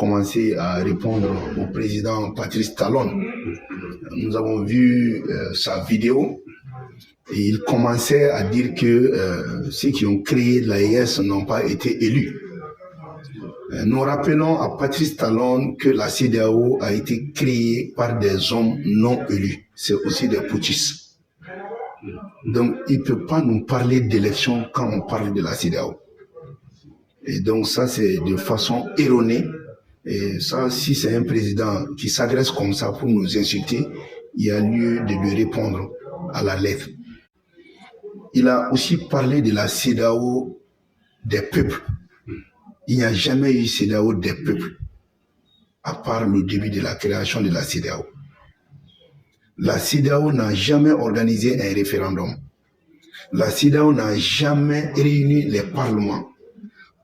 commencer à répondre au président Patrice Talon. Nous avons vu sa vidéo et il commençait à dire que ceux qui ont créé l'AES n'ont pas été élus. Nous rappelons à Patrice Talon que la CEDEAO a été créée par des hommes non élus. C'est aussi des putschistes. Donc, il ne peut pas nous parler d'élection quand on parle de la CEDEAO. Et donc, ça, c'est de façon erronée. Et ça, si c'est un président qui s'adresse comme ça pour nous insulter, il y a lieu de lui répondre à la lettre. Il a aussi parlé de la CEDEAO des peuples. Il n'y a jamais eu CEDEAO des peuples, à part le début de la création de la CEDEAO. La CEDEAO n'a jamais organisé un référendum. La CEDEAO n'a jamais réuni les parlements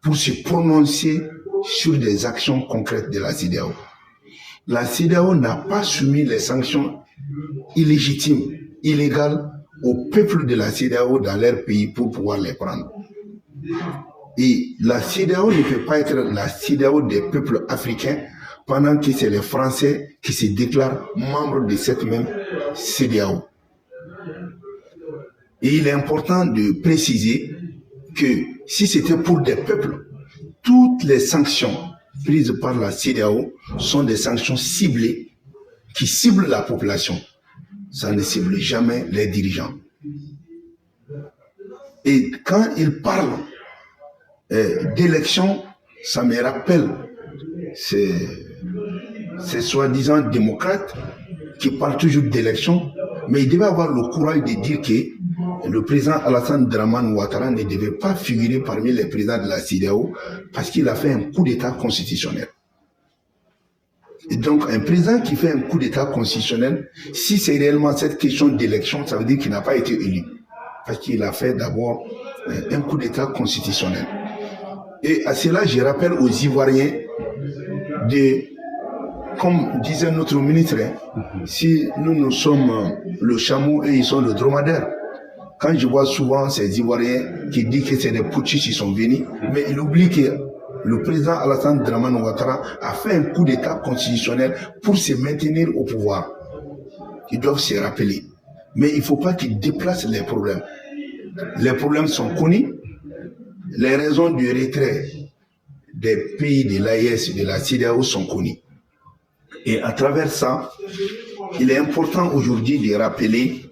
pour se prononcer sur des actions concrètes de la CEDEAO. La CEDEAO n'a pas soumis les sanctions illégitimes, illégales au peuple de la CEDEAO dans leur pays pour pouvoir les prendre. Et la CEDEAO ne peut pas être la CEDEAO des peuples africains pendant que c'est les Français qui se déclarent membres de cette même CEDEAO. Et il est important de préciser que si c'était pour des peuples, toutes les sanctions prises par la CEDEAO sont des sanctions ciblées qui ciblent la population. Ça ne cible jamais les dirigeants. Et quand ils parlent d'élections, ça me rappelle ces soi-disant démocrates qui parlent toujours d'élections, mais ils devaient avoir le courage de dire que le président Alassane Dramane Ouattara ne devait pas figurer parmi les présidents de la CEDEAO parce qu'il a fait un coup d'État constitutionnel. Et donc, un président qui fait un coup d'État constitutionnel, si c'est réellement cette question d'élection, ça veut dire qu'il n'a pas été élu. Parce qu'il a fait d'abord un coup d'État constitutionnel. Et à cela, je rappelle aux Ivoiriens de, comme disait notre ministre, si nous sommes le chameau et ils sont le dromadaire. Quand je vois souvent ces Ivoiriens qui disent que c'est des putschistes qui sont venus, mais ils oublient que le président Alassane Dramane Ouattara a fait un coup d'État constitutionnel pour se maintenir au pouvoir. Ils doivent se rappeler. Mais il ne faut pas qu'ils déplacent les problèmes. Les problèmes sont connus. Les raisons du retrait des pays de l'AES et de la CEDEAO sont connues. Et à travers ça, il est important aujourd'hui de rappeler,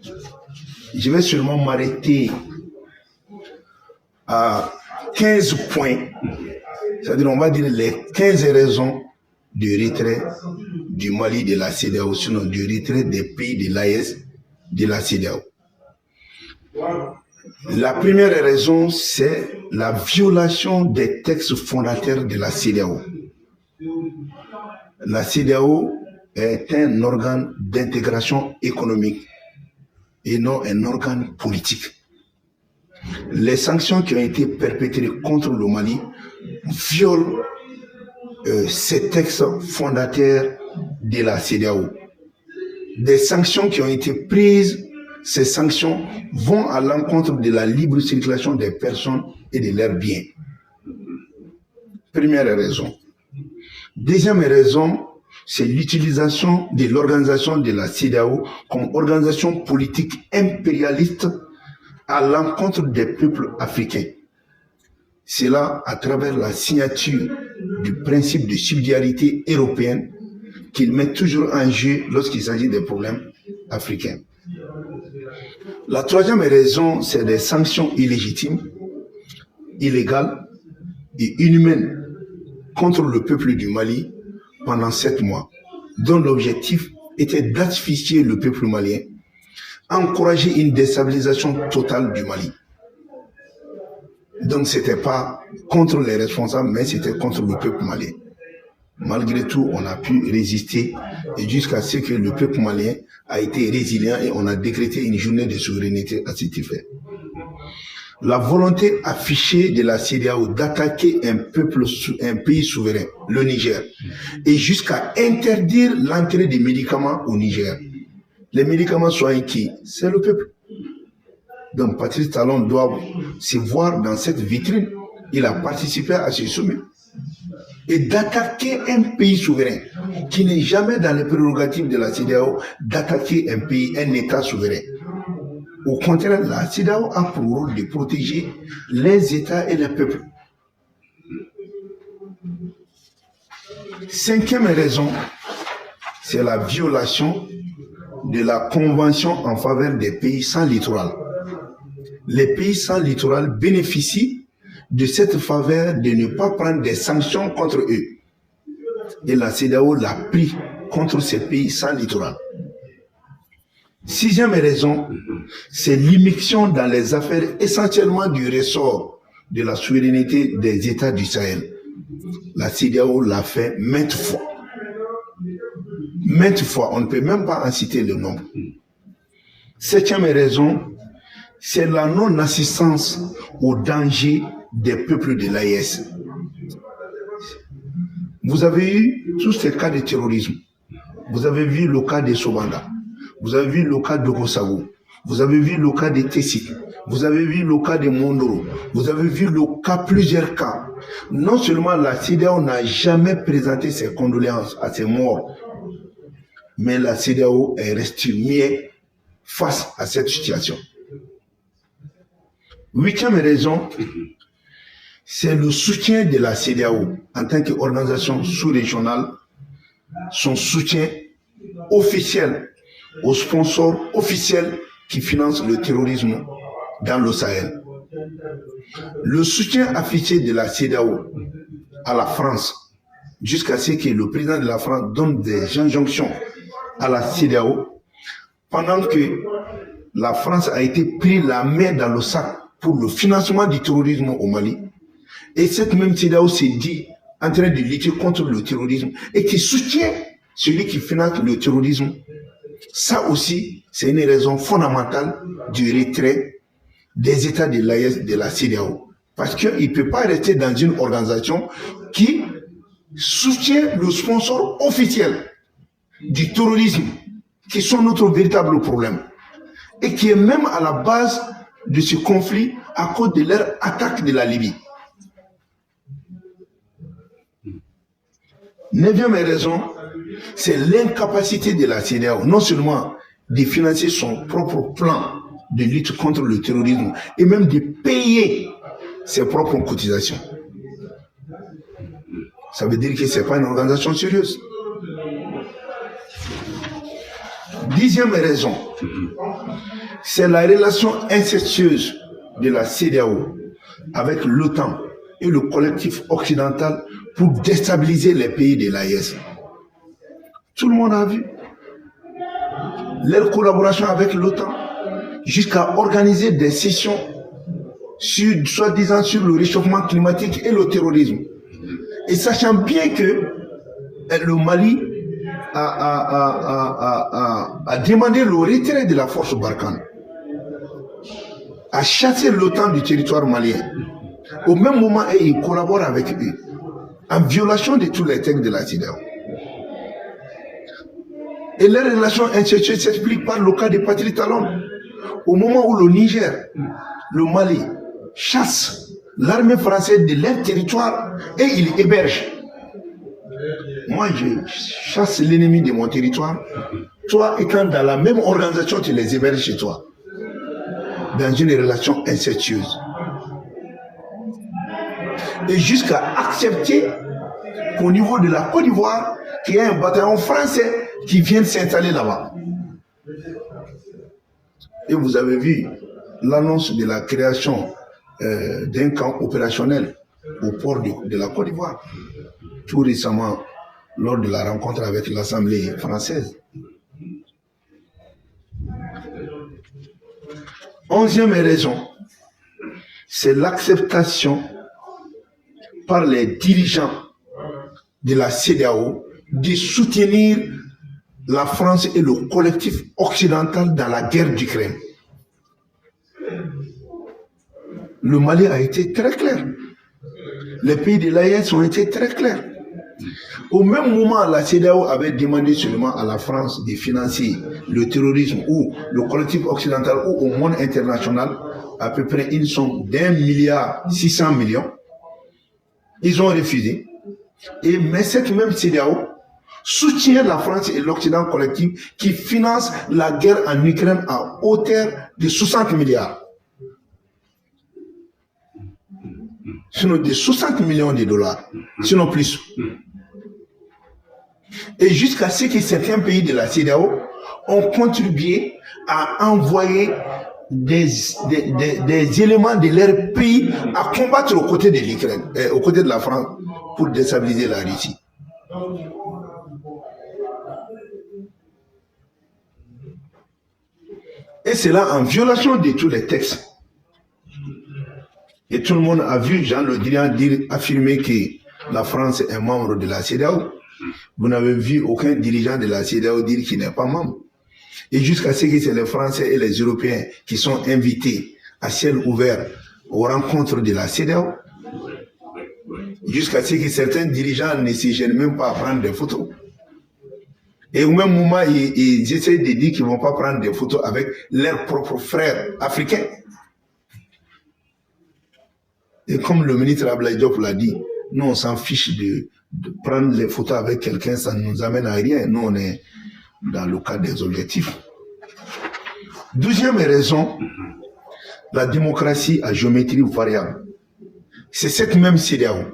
je vais seulement m'arrêter à 15 points, c'est-à-dire on va dire les 15 raisons du retrait du Mali de la CEDEAO, sinon du retrait des pays de l'AES de la CEDEAO. La première raison, c'est la violation des textes fondateurs de la CEDEAO. La CEDEAO est un organe d'intégration économique et non un organe politique. Les sanctions qui ont été perpétrées contre le Mali violent ces textes fondateurs de la CEDEAO. Des sanctions qui ont été prises, ces sanctions vont à l'encontre de la libre circulation des personnes et de leurs biens. Première raison. Deuxième raison, c'est l'utilisation de l'organisation de la CEDEAO comme organisation politique impérialiste à l'encontre des peuples africains. C'est là, à travers la signature du principe de subsidiarité européenne, qu'il met toujours en jeu lorsqu'il s'agit des problèmes africains. La troisième raison, c'est des sanctions illégitimes, illégales et inhumaines contre le peuple du Mali pendant 7 mois, dont l'objectif était d'asphyxier le peuple malien, encourager une déstabilisation totale du Mali. Donc c'était pas contre les responsables, mais c'était contre le peuple malien. Malgré tout, on a pu résister et jusqu'à ce que le peuple malien a été résilient et on a décrété une journée de souveraineté à cet effet. La volonté affichée de la CEDEAO d'attaquer un peuple, un pays souverain, le Niger, et jusqu'à interdire l'entrée des médicaments au Niger. Les médicaments soignent qui? C'est le peuple. Donc Patrice Talon doit se voir dans cette vitrine. Il a participé à ce sommet. Et d'attaquer un pays souverain, qui n'est jamais dans les prérogatives de la CEDEAO, d'attaquer un pays, un État souverain. Au contraire, la CEDEAO a pour rôle de protéger les États et les peuples. Cinquième raison, c'est la violation de la Convention en faveur des pays sans littoral. Les pays sans littoral bénéficient de cette faveur de ne pas prendre des sanctions contre eux. Et la CEDEAO l'a pris contre ces pays sans littoral. Sixième raison, c'est l'immixtion dans les affaires essentiellement du ressort de la souveraineté des États du Sahel. La CEDEAO l'a fait maintes fois. Maintes fois, on ne peut même pas en citer le nombre. Septième raison, c'est la non-assistance au danger des peuples de l'AES. Vous avez eu tous ces cas de terrorisme. Vous avez vu le cas de Sobanda. Vous avez vu le cas de Kosago. Vous avez vu le cas de Tessit. Vous avez vu le cas de Mondoro. Vous avez vu le cas, plusieurs cas. Non seulement la CEDEAO n'a jamais présenté ses condoléances à ces morts, mais la CEDEAO est restée muette face à cette situation. Huitième raison, c'est le soutien de la CEDEAO en tant qu'organisation sous-régionale, son soutien officiel aux sponsors officiels qui financent le terrorisme dans le Sahel. Le soutien affiché de la CEDEAO à la France, jusqu'à ce que le président de la France donne des injonctions à la CEDEAO, pendant que la France a été prise la main dans le sac pour le financement du terrorisme au Mali, et cette même CEDEAO s'est dit en train de lutter contre le terrorisme et qui soutient celui qui finance le terrorisme. Ça aussi, c'est une raison fondamentale du retrait des États de l'AES de la CEDEAO. Parce qu'il ne peut pas rester dans une organisation qui soutient le sponsor officiel du terrorisme, qui sont notre véritable problème, et qui est même à la base de ce conflit à cause de leur attaque de la Libye. Neuvième raison, c'est l'incapacité de la CEDEAO, non seulement de financer son propre plan de lutte contre le terrorisme, et même de payer ses propres cotisations. Ça veut dire que ce n'est pas une organisation sérieuse. Dixième raison, c'est la relation incestueuse de la CEDEAO avec l'OTAN et le collectif occidental pour déstabiliser les pays de l'AES. Tout le monde a vu leur collaboration avec l'OTAN jusqu'à organiser des sessions sur, soi-disant sur le réchauffement climatique et le terrorisme. Et sachant bien que le Mali a demandé le retrait de la force Barkhane, a chassé l'OTAN du territoire malien. Au même moment, il collabore avec eux, en violation de tous les textes de la CEDEAO. Et leur relation incestueuse s'explique par le cas de Patrice Talon. Au moment où le Niger, le Mali, chasse l'armée française de leur territoire et il héberge. Moi, je chasse l'ennemi de mon territoire. Toi, étant dans la même organisation, tu les héberges chez toi. Dans une relation incestueuse. Et jusqu'à accepter qu'au niveau de la Côte d'Ivoire, qu'il y ait un bataillon français qui vienne s'installer là-bas. Et vous avez vu l'annonce de la création d'un camp opérationnel au port de la Côte d'Ivoire, tout récemment, lors de la rencontre avec l'Assemblée française. Onzième raison, c'est l'acceptation par les dirigeants de la CEDEAO de soutenir la France et le collectif occidental dans la guerre d'Ukraine. Le Mali a été très clair. Les pays de l'AES ont été très clairs. Au même moment, la CEDEAO avait demandé seulement à la France de financer le terrorisme ou le collectif occidental ou au monde international à peu près une somme d'1,6 milliard. Ils ont refusé. Mais cette même CEDEAO soutient la France et l'Occident collectif qui finance la guerre en Ukraine à hauteur de 60 milliards. Sinon de 60 millions de dollars, sinon plus. Et jusqu'à ce que certains pays de la CEDEAO ont contribué à envoyer des éléments de leur pays à combattre aux côtés de l'Ukraine, aux côtés de la France, pour déstabiliser la Russie. Et c'est là en violation de tous les textes. Et tout le monde a vu Jean Le Drian affirmer que la France est membre de la CEDEAO. Vous n'avez vu aucun dirigeant de la CEDEAO dire qu'il n'est pas membre. Et jusqu'à ce que c'est les Français et les Européens qui sont invités à ciel ouvert aux rencontres de la CEDEAO, jusqu'à ce que certains dirigeants ne se gênent même pas à prendre des photos. Et au même moment, ils essaient de dire qu'ils ne vont pas prendre des photos avec leurs propres frères africains. Et comme le ministre Abdoulaye Diop l'a dit, nous on s'en fiche de prendre les photos avec quelqu'un, ça ne nous amène à rien. Nous on est dans le cadre des objectifs. 12e raison, la démocratie à géométrie variable. C'est cette même CEDEAO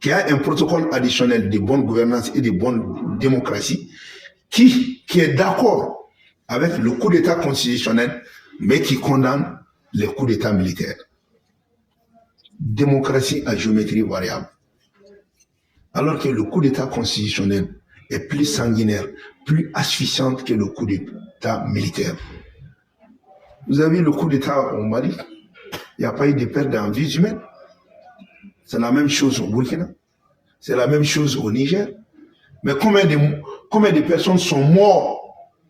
qui a un protocole additionnel de bonne gouvernance et de bonne démocratie qui est d'accord avec le coup d'État constitutionnel, mais qui condamne les coups d'État militaires. Démocratie à géométrie variable. Alors que le coup d'État constitutionnel est plus sanguinaire, plus asphyxiant que le coup d'État militaire. Vous avez le coup d'État au Mali, il n'y a pas eu de perte en vies humaines. C'est la même chose au Burkina, c'est la même chose au Niger. Mais combien de personnes sont mortes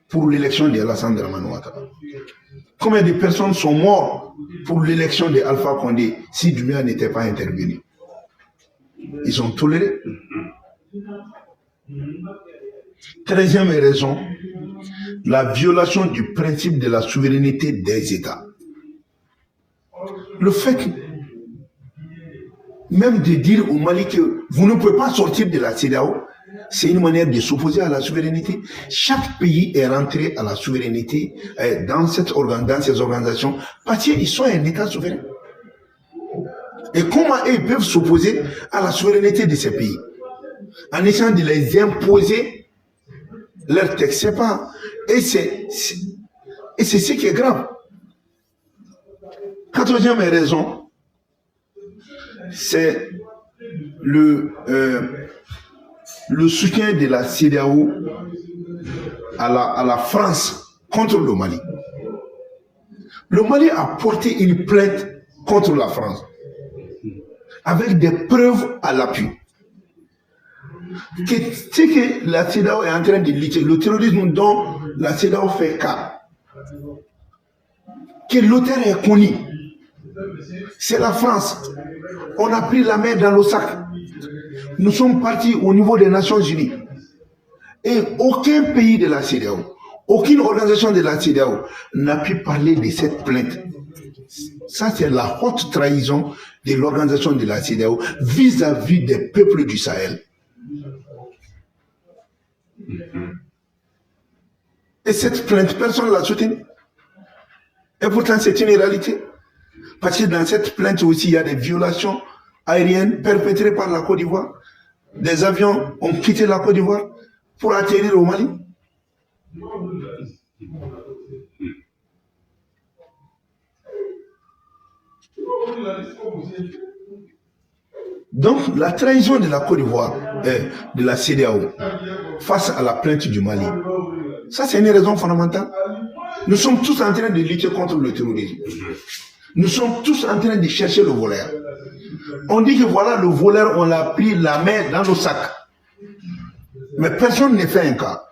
pour l'élection d'Alassane Dramane Ouattara? Combien de personnes sont mortes pour l'élection d'Alpha Condé si Doumbouya n'était pas intervenu? Ils ont toléré. 13e raison, la violation du principe de la souveraineté des États. Le fait même de dire au Mali que vous ne pouvez pas sortir de la CEDEAO, c'est une manière de s'opposer à la souveraineté. Chaque pays est rentré à la souveraineté dans ces organisations parce qu'ils sont un État souverain. Et comment ils peuvent s'opposer à la souveraineté de ces pays? En essayant de les imposer leur texte, c'est pas. Et c'est ce qui est grave. 14e raison, c'est le soutien de la CEDEAO à la France contre le Mali. Le Mali a porté une plainte contre la France avec des preuves à l'appui. Ce que la CEDEAO est en train de lutter, le terrorisme dont la CEDEAO fait cas, que l'auteur est connu, c'est la France. On a pris la main dans le sac. Nous sommes partis au niveau des Nations Unies. Et aucun pays de la CEDEAO, aucune organisation de la CEDEAO n'a pu parler de cette plainte. Ça, c'est la haute trahison de l'organisation de la CEDEAO vis-à-vis des peuples du Sahel. Et cette plainte, personne ne l'a soutenue. Et pourtant, c'est une réalité. Parce que dans cette plainte aussi, il y a des violations aériennes perpétrées par la Côte d'Ivoire. Des avions ont quitté la Côte d'Ivoire pour atterrir au Mali. Donc, la trahison de la Côte d'Ivoire, de la CEDEAO, face à la plainte du Mali, ça c'est une raison fondamentale. Nous sommes tous en train de lutter contre le terrorisme. Nous sommes tous en train de chercher le voleur. On dit que voilà le voleur, on l'a pris la main dans le sac. Mais personne ne fait un cas.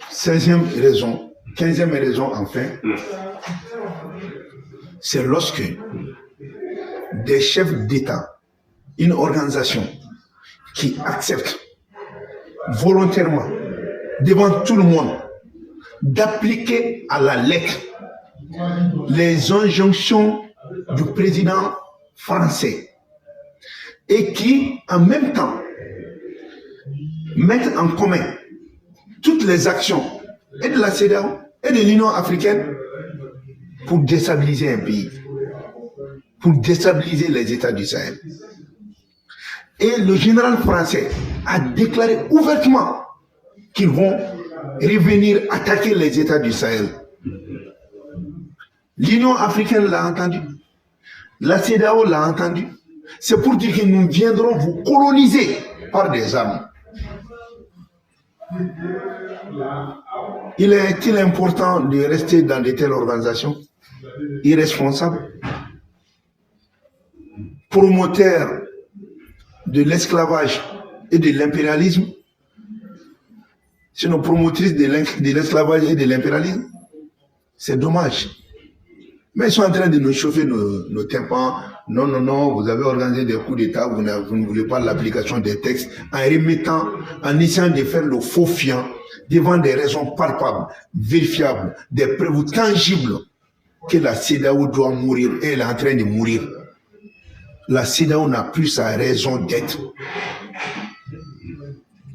Seizième raison, 15e raison enfin, c'est lorsque des chefs d'État, une organisation qui accepte volontairement, devant tout le monde, d'appliquer à la lettre les injonctions du président français et qui, en même temps, mettent en commun toutes les actions et de la CEDEAO et de l'Union africaine pour déstabiliser un pays, pour déstabiliser les États du Sahel. Et le général français a déclaré ouvertement qu'ils vont revenir attaquer les États du Sahel. L'Union africaine l'a entendu. La CEDEAO l'a entendu. C'est pour dire que nous viendrons vous coloniser par des armes. Il est-il important de rester dans de telles organisations irresponsables, promoteurs de l'esclavage et de l'impérialisme? C'est nos promotrices de l'esclavage et de l'impérialisme. C'est dommage. Mais ils sont en train de nous chauffer nos tympans. Non, non, non, vous avez organisé des coups d'État, vous ne voulez pas l'application des textes, en remettant, en essayant de faire le faux fiant devant des raisons palpables, vérifiables, des preuves tangibles que la CEDEAO doit mourir et elle est en train de mourir. La CEDEAO n'a plus sa raison d'être.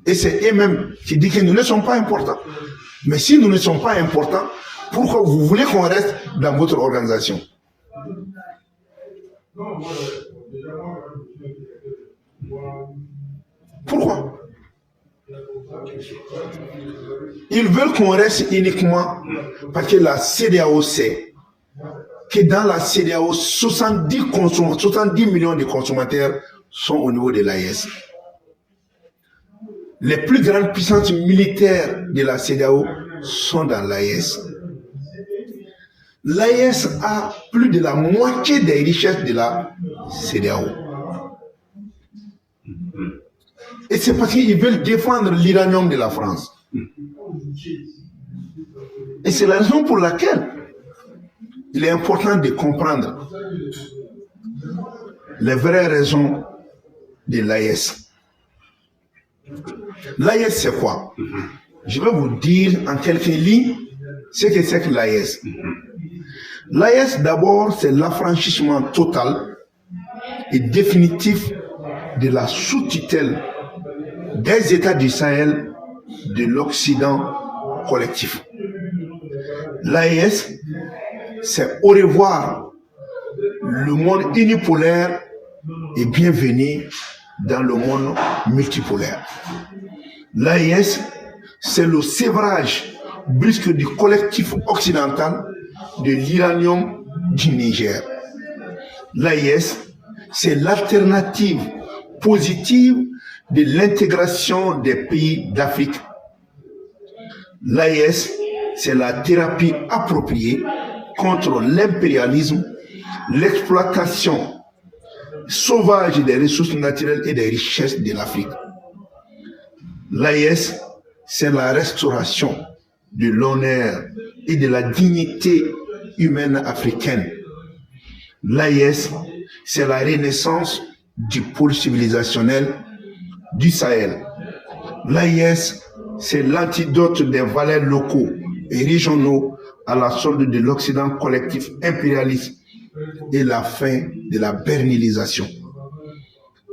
Et c'est eux-mêmes qui disent que nous ne sommes pas importants. Mais si nous ne sommes pas importants, pourquoi vous voulez qu'on reste dans votre organisation? Pourquoi? Ils veulent qu'on reste uniquement parce que la CEDEAO sait que dans la CEDEAO, 70 millions de consommateurs sont au niveau de l'AES. Les plus grandes puissances militaires de la CEDEAO sont dans l'AES. L'AES a plus de la moitié des richesses de la CEDEAO. Et c'est parce qu'ils veulent défendre l'uranium de la France. Et c'est la raison pour laquelle il est important de comprendre les vraies raisons de l'AES. L'AES, c'est quoi? Je vais vous dire en quelques lignes ce que c'est que l'AES. L'AES, d'abord, c'est l'affranchissement total et définitif de la sous-tutelle des États du Sahel de l'Occident collectif. L'AES, c'est au revoir le monde unipolaire et bienvenue dans le monde multipolaire. L'AES, c'est le sévrage brusque du collectif occidental de l'uranium du Niger. L'AES, c'est l'alternative positive de l'intégration des pays d'Afrique. L'AES, c'est la thérapie appropriée contre l'impérialisme, l'exploitation sauvage des ressources naturelles et des richesses de l'Afrique. L'AES, c'est la restauration de l'honneur et de la dignité humaine africaine. L'AES, c'est la renaissance du pôle civilisationnel du Sahel. L'AES, c'est l'antidote des valeurs locaux et régionaux à la solde de l'Occident collectif impérialiste et la fin de la bernilisation.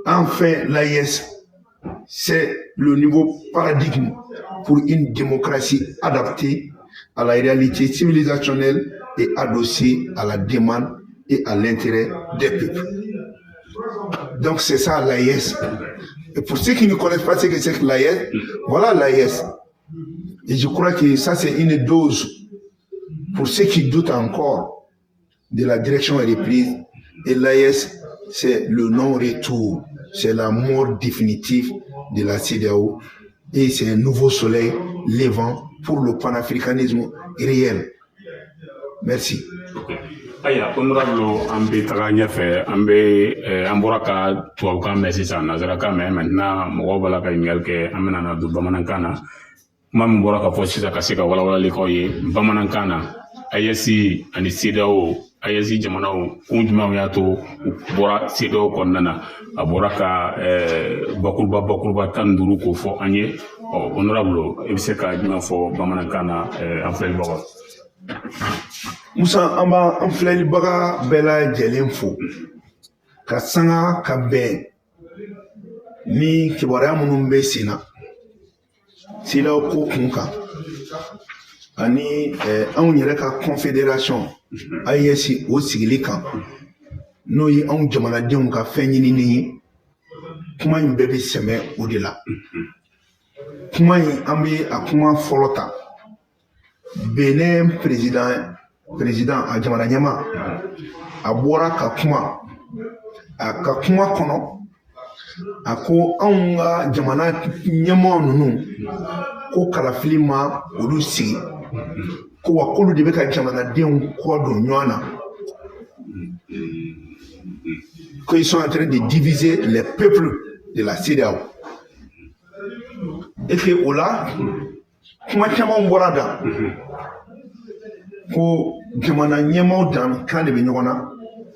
Enfin, l'AES, c'est le nouveau paradigme pour une démocratie adaptée à la réalité civilisationnelle et adossée à la demande et à l'intérêt des peuples. Donc c'est ça l'AES. Et pour ceux qui ne connaissent pas ce que c'est que l'AES, voilà l'AES. Et je crois que ça c'est une dose pour ceux qui doutent encore de la direction reprise. Et l'AES, c'est le non-retour, c'est la mort définitive de la CEDEAO. Et c'est un nouveau soleil levant pour le panafricanisme réel. Merci. Okay. Aya, honorable, an bɛ taga ɲɛfɛ, an bɛ an bɔra ka tubabukan mɛn sisan, nanzarakan mɛn, maintenant mɔgɔw b'a la ka ɲininkali kɛ, an bɛna na don bamanankan na. Kuma min bɔra ka fɔ sisan ka se ka walawalali k'aw ye bamanankan na, AES ani CEDEAO, AES jamanaw kun jumɛnw y'a to u bɔra CEDEAO kɔnɔna na, a bɔra ka bakuruba 15 k'o fɔ an ye. Ɔ honorable, i bɛ se ka jumɛn fɔ bamanankan na an filɛlibagaw? Musa, an b'an filɛlibaga bɛɛ lajɛlen fo ka sanga ka bɛn ni kibaruya minnu bɛ sen na CEDEAO ko kun kan ani anw yɛrɛ ka confédération AES o sigili kan, n'o ye anw jamanadenw ka fɛn ɲinini ye. Kuma in bɛɛ bɛ sɛmɛ o de la. Kuma in, an bɛ a kuma fɔlɔ ta. Benin président, a jamana ɲɛmaa, a bɔra ka kuma. A ka kuma kɔnɔ, a ko anw ka jamana ɲɛmɔgɔ ninnu ko kalafili ma olu sigi, ko wa k'olu de bɛ ka jamanadenw kɔ don ɲɔgɔn na, qu'ils sont en train de diviser les peuples de la CEDEAO. Et que o la, kuma caman bɔra da ko jamana ɲɛmaaw dan kan de bɛ ɲɔgɔn na,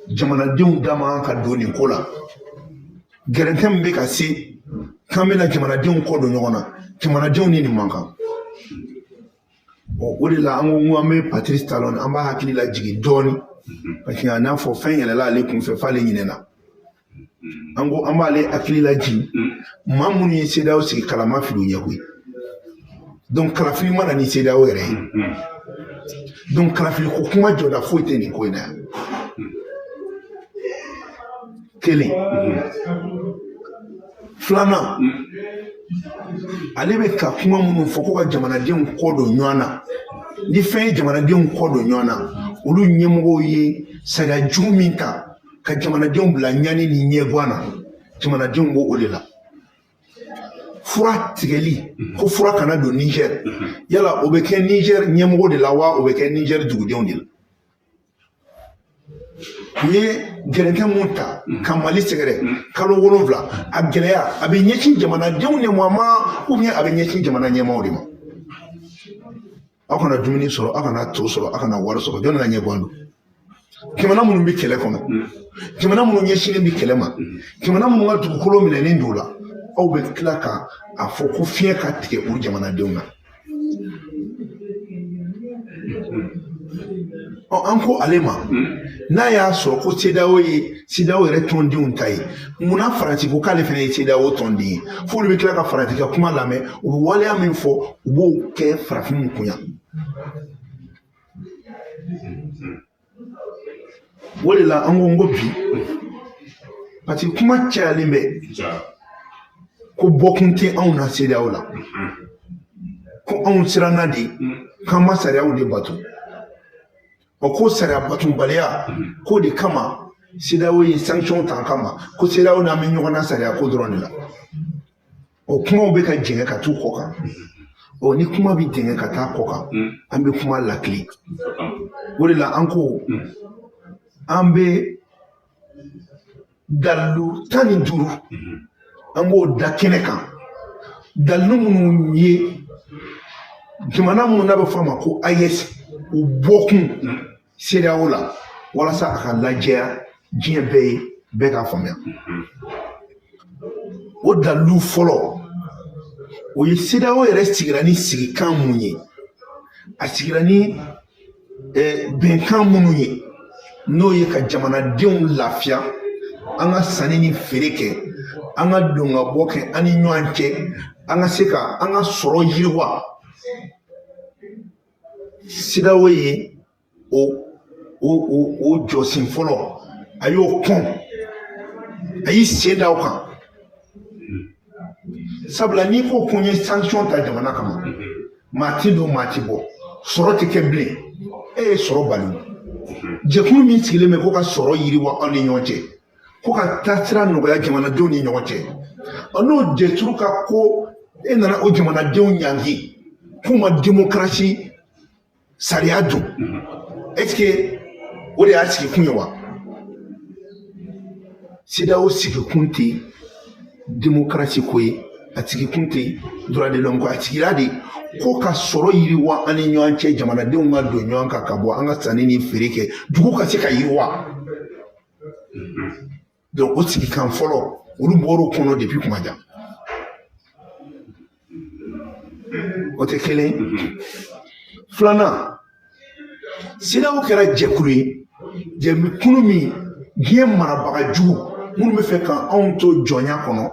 jamanadenw da man ka don nin ko la. Gɛrɛntɛ min bɛ ka se k'an bɛna jamanadenw kɔ don ɲɔgɔn na, jamanadenw ni nin man kan. O de la, an ko an bɛ Patrice Talon, an b'a hakili lajigin dɔɔnin, parce que a n'a fɔ fɛn yɛlɛla ale kunfɛ f'ale ɲinɛna. An ko an b'ale hakili lajigin, maa minnu ye CEDEAO sigi, kalama fili u ɲɛ koyi. Donc kalafili ma na ni CEDEAO yɛrɛ ye. Donc kalafili ko kuma jɔda foyi tɛ nin ko in na yan. Kelen. Filanan, ale bɛ ka kuma minnu fɔ ko ka jamanadenw kɔ don ɲɔgɔn na, ni fɛn ye jamanadenw kɔ don ɲɔgɔn na, olu ɲɛmɔgɔw ye sariya jugu min ta ka jamanadenw bila ɲani ni ɲɛguwan na, jamanadenw b'o o de la. Fura tigɛli, ko fura kana don Niger, yala o bɛ kɛ Niger ɲɛmɔgɔ de la wa, o bɛ kɛ Niger dugudenw de la? U ye gɛrɛntɛ mun ta ka Mali sɛgɛrɛ kalo 7, a gɛlɛya a bɛ ɲɛsin jamanadenw de ma ou bien a bɛ ɲɛsin jamana ɲɛmaaw de ma? Aw kana dumuni sɔrɔ, aw kana to sɔrɔ, aw kana wari sɔrɔ, jɔnni ka ɲɛguwan don? Jamana minnu bɛ kɛlɛ kɔnɔ, jamana minnu ɲɛsinnen bɛ kɛlɛ ma, jamana minnu ka dugukolo minɛnen don la, aw bɛ tila ka a fɔ ko fiɲɛ ka tigɛ u jamanadenw na. Ɔ, an ko ale ma, n'a y'a sɔrɔ ko CEDEAO ye CEDEAO yɛrɛ tɔndenw ta ye, munna Faransi ko k'ale fana ye CEDEAO tɔnden ye, f'olu bɛ tila ka Faransi ka kuma lamɛn? U bɛ waleya min fɔ, u b'o kɛ farafinw kun yan. O de la, an ko bi, parce que kuma cayalen bɛ ko bɔkun tɛ anw na CEDEAO la, ko anw siranna de k'an ma sariyaw de bato. Ɔ, ko sariya batobaliya k'o de kama CEDEAO ye sanction ta an kama, ko CEDEAO n'an bɛ ɲɔgɔn na sariya ko dɔrɔn de la. O kumaw bɛ ka jɛngɛ ka t'u kɔ kan. Ɔ, ni kuma bɛ jɛngɛ ka taa kɔ kan, an bɛ kuma lakile. O de la, an ko an bɛ dalilu 15, an b'o da kɛnɛ kan, dalilu minnu ye jamana minnu n'a bɛ fɔ a ma ko AES, u bɔkun CEDEAO la, walasa a ka lajɛya diɲɛ bɛɛ ye, bɛɛ k'a faamuya. O dalilu fɔlɔ, o ye CEDEAO yɛrɛ sigira ni sigikan mun ye, a sigira ni bɛnkan minnu ye, n'o ye ka jamanadenw lafiya, an ka sanni ni feere kɛ, an ka don ka bɔ kɛ an ni ɲɔgɔn cɛ, an ka se ka an ka sɔrɔ yiriwa. CEDEAO ye o jɔsen fɔlɔ, a y'o kɔn, a y'i sen da o kan. Sabula n'i ko ko n ye sanction ta jamana kama, maa ti don, maa ti bɔ, sɔrɔ ti kɛ bilen, e ye sɔrɔ bali. Jɛkulu min sigilen bɛ ko ka sɔrɔ yiriwa aw ni ɲɔgɔn cɛ, ko ka taasira nɔgɔya jamanadenw ni ɲɔgɔn cɛ, n'o jɛturu ka ko e nana o jamanadenw ɲangi k'u ma démocratie sariya dun, est ce que o de y'a sigikun ye wa? CEDEAO sigikun tɛ démocratie ko ye, a sigikun tɛ droit de l'homme ko, a sigira de ko ka sɔrɔ yiriwa an ni ɲɔgɔn cɛ, jamanadenw ka don ɲɔgɔn kan ka bɔ, an ka sanni ni feere kɛ, dugu ka se ka yiriwa. Donc o sigikan fɔlɔ, olu bɔr'o kɔnɔ depuis kuma jan. O tɛ kelen. Filanan, CEDEAO kɛra jɛkulu ye, jɛkulu min diɲɛ marabaga jugu minnu bɛ fɛ ka anw to jɔnya kɔnɔ,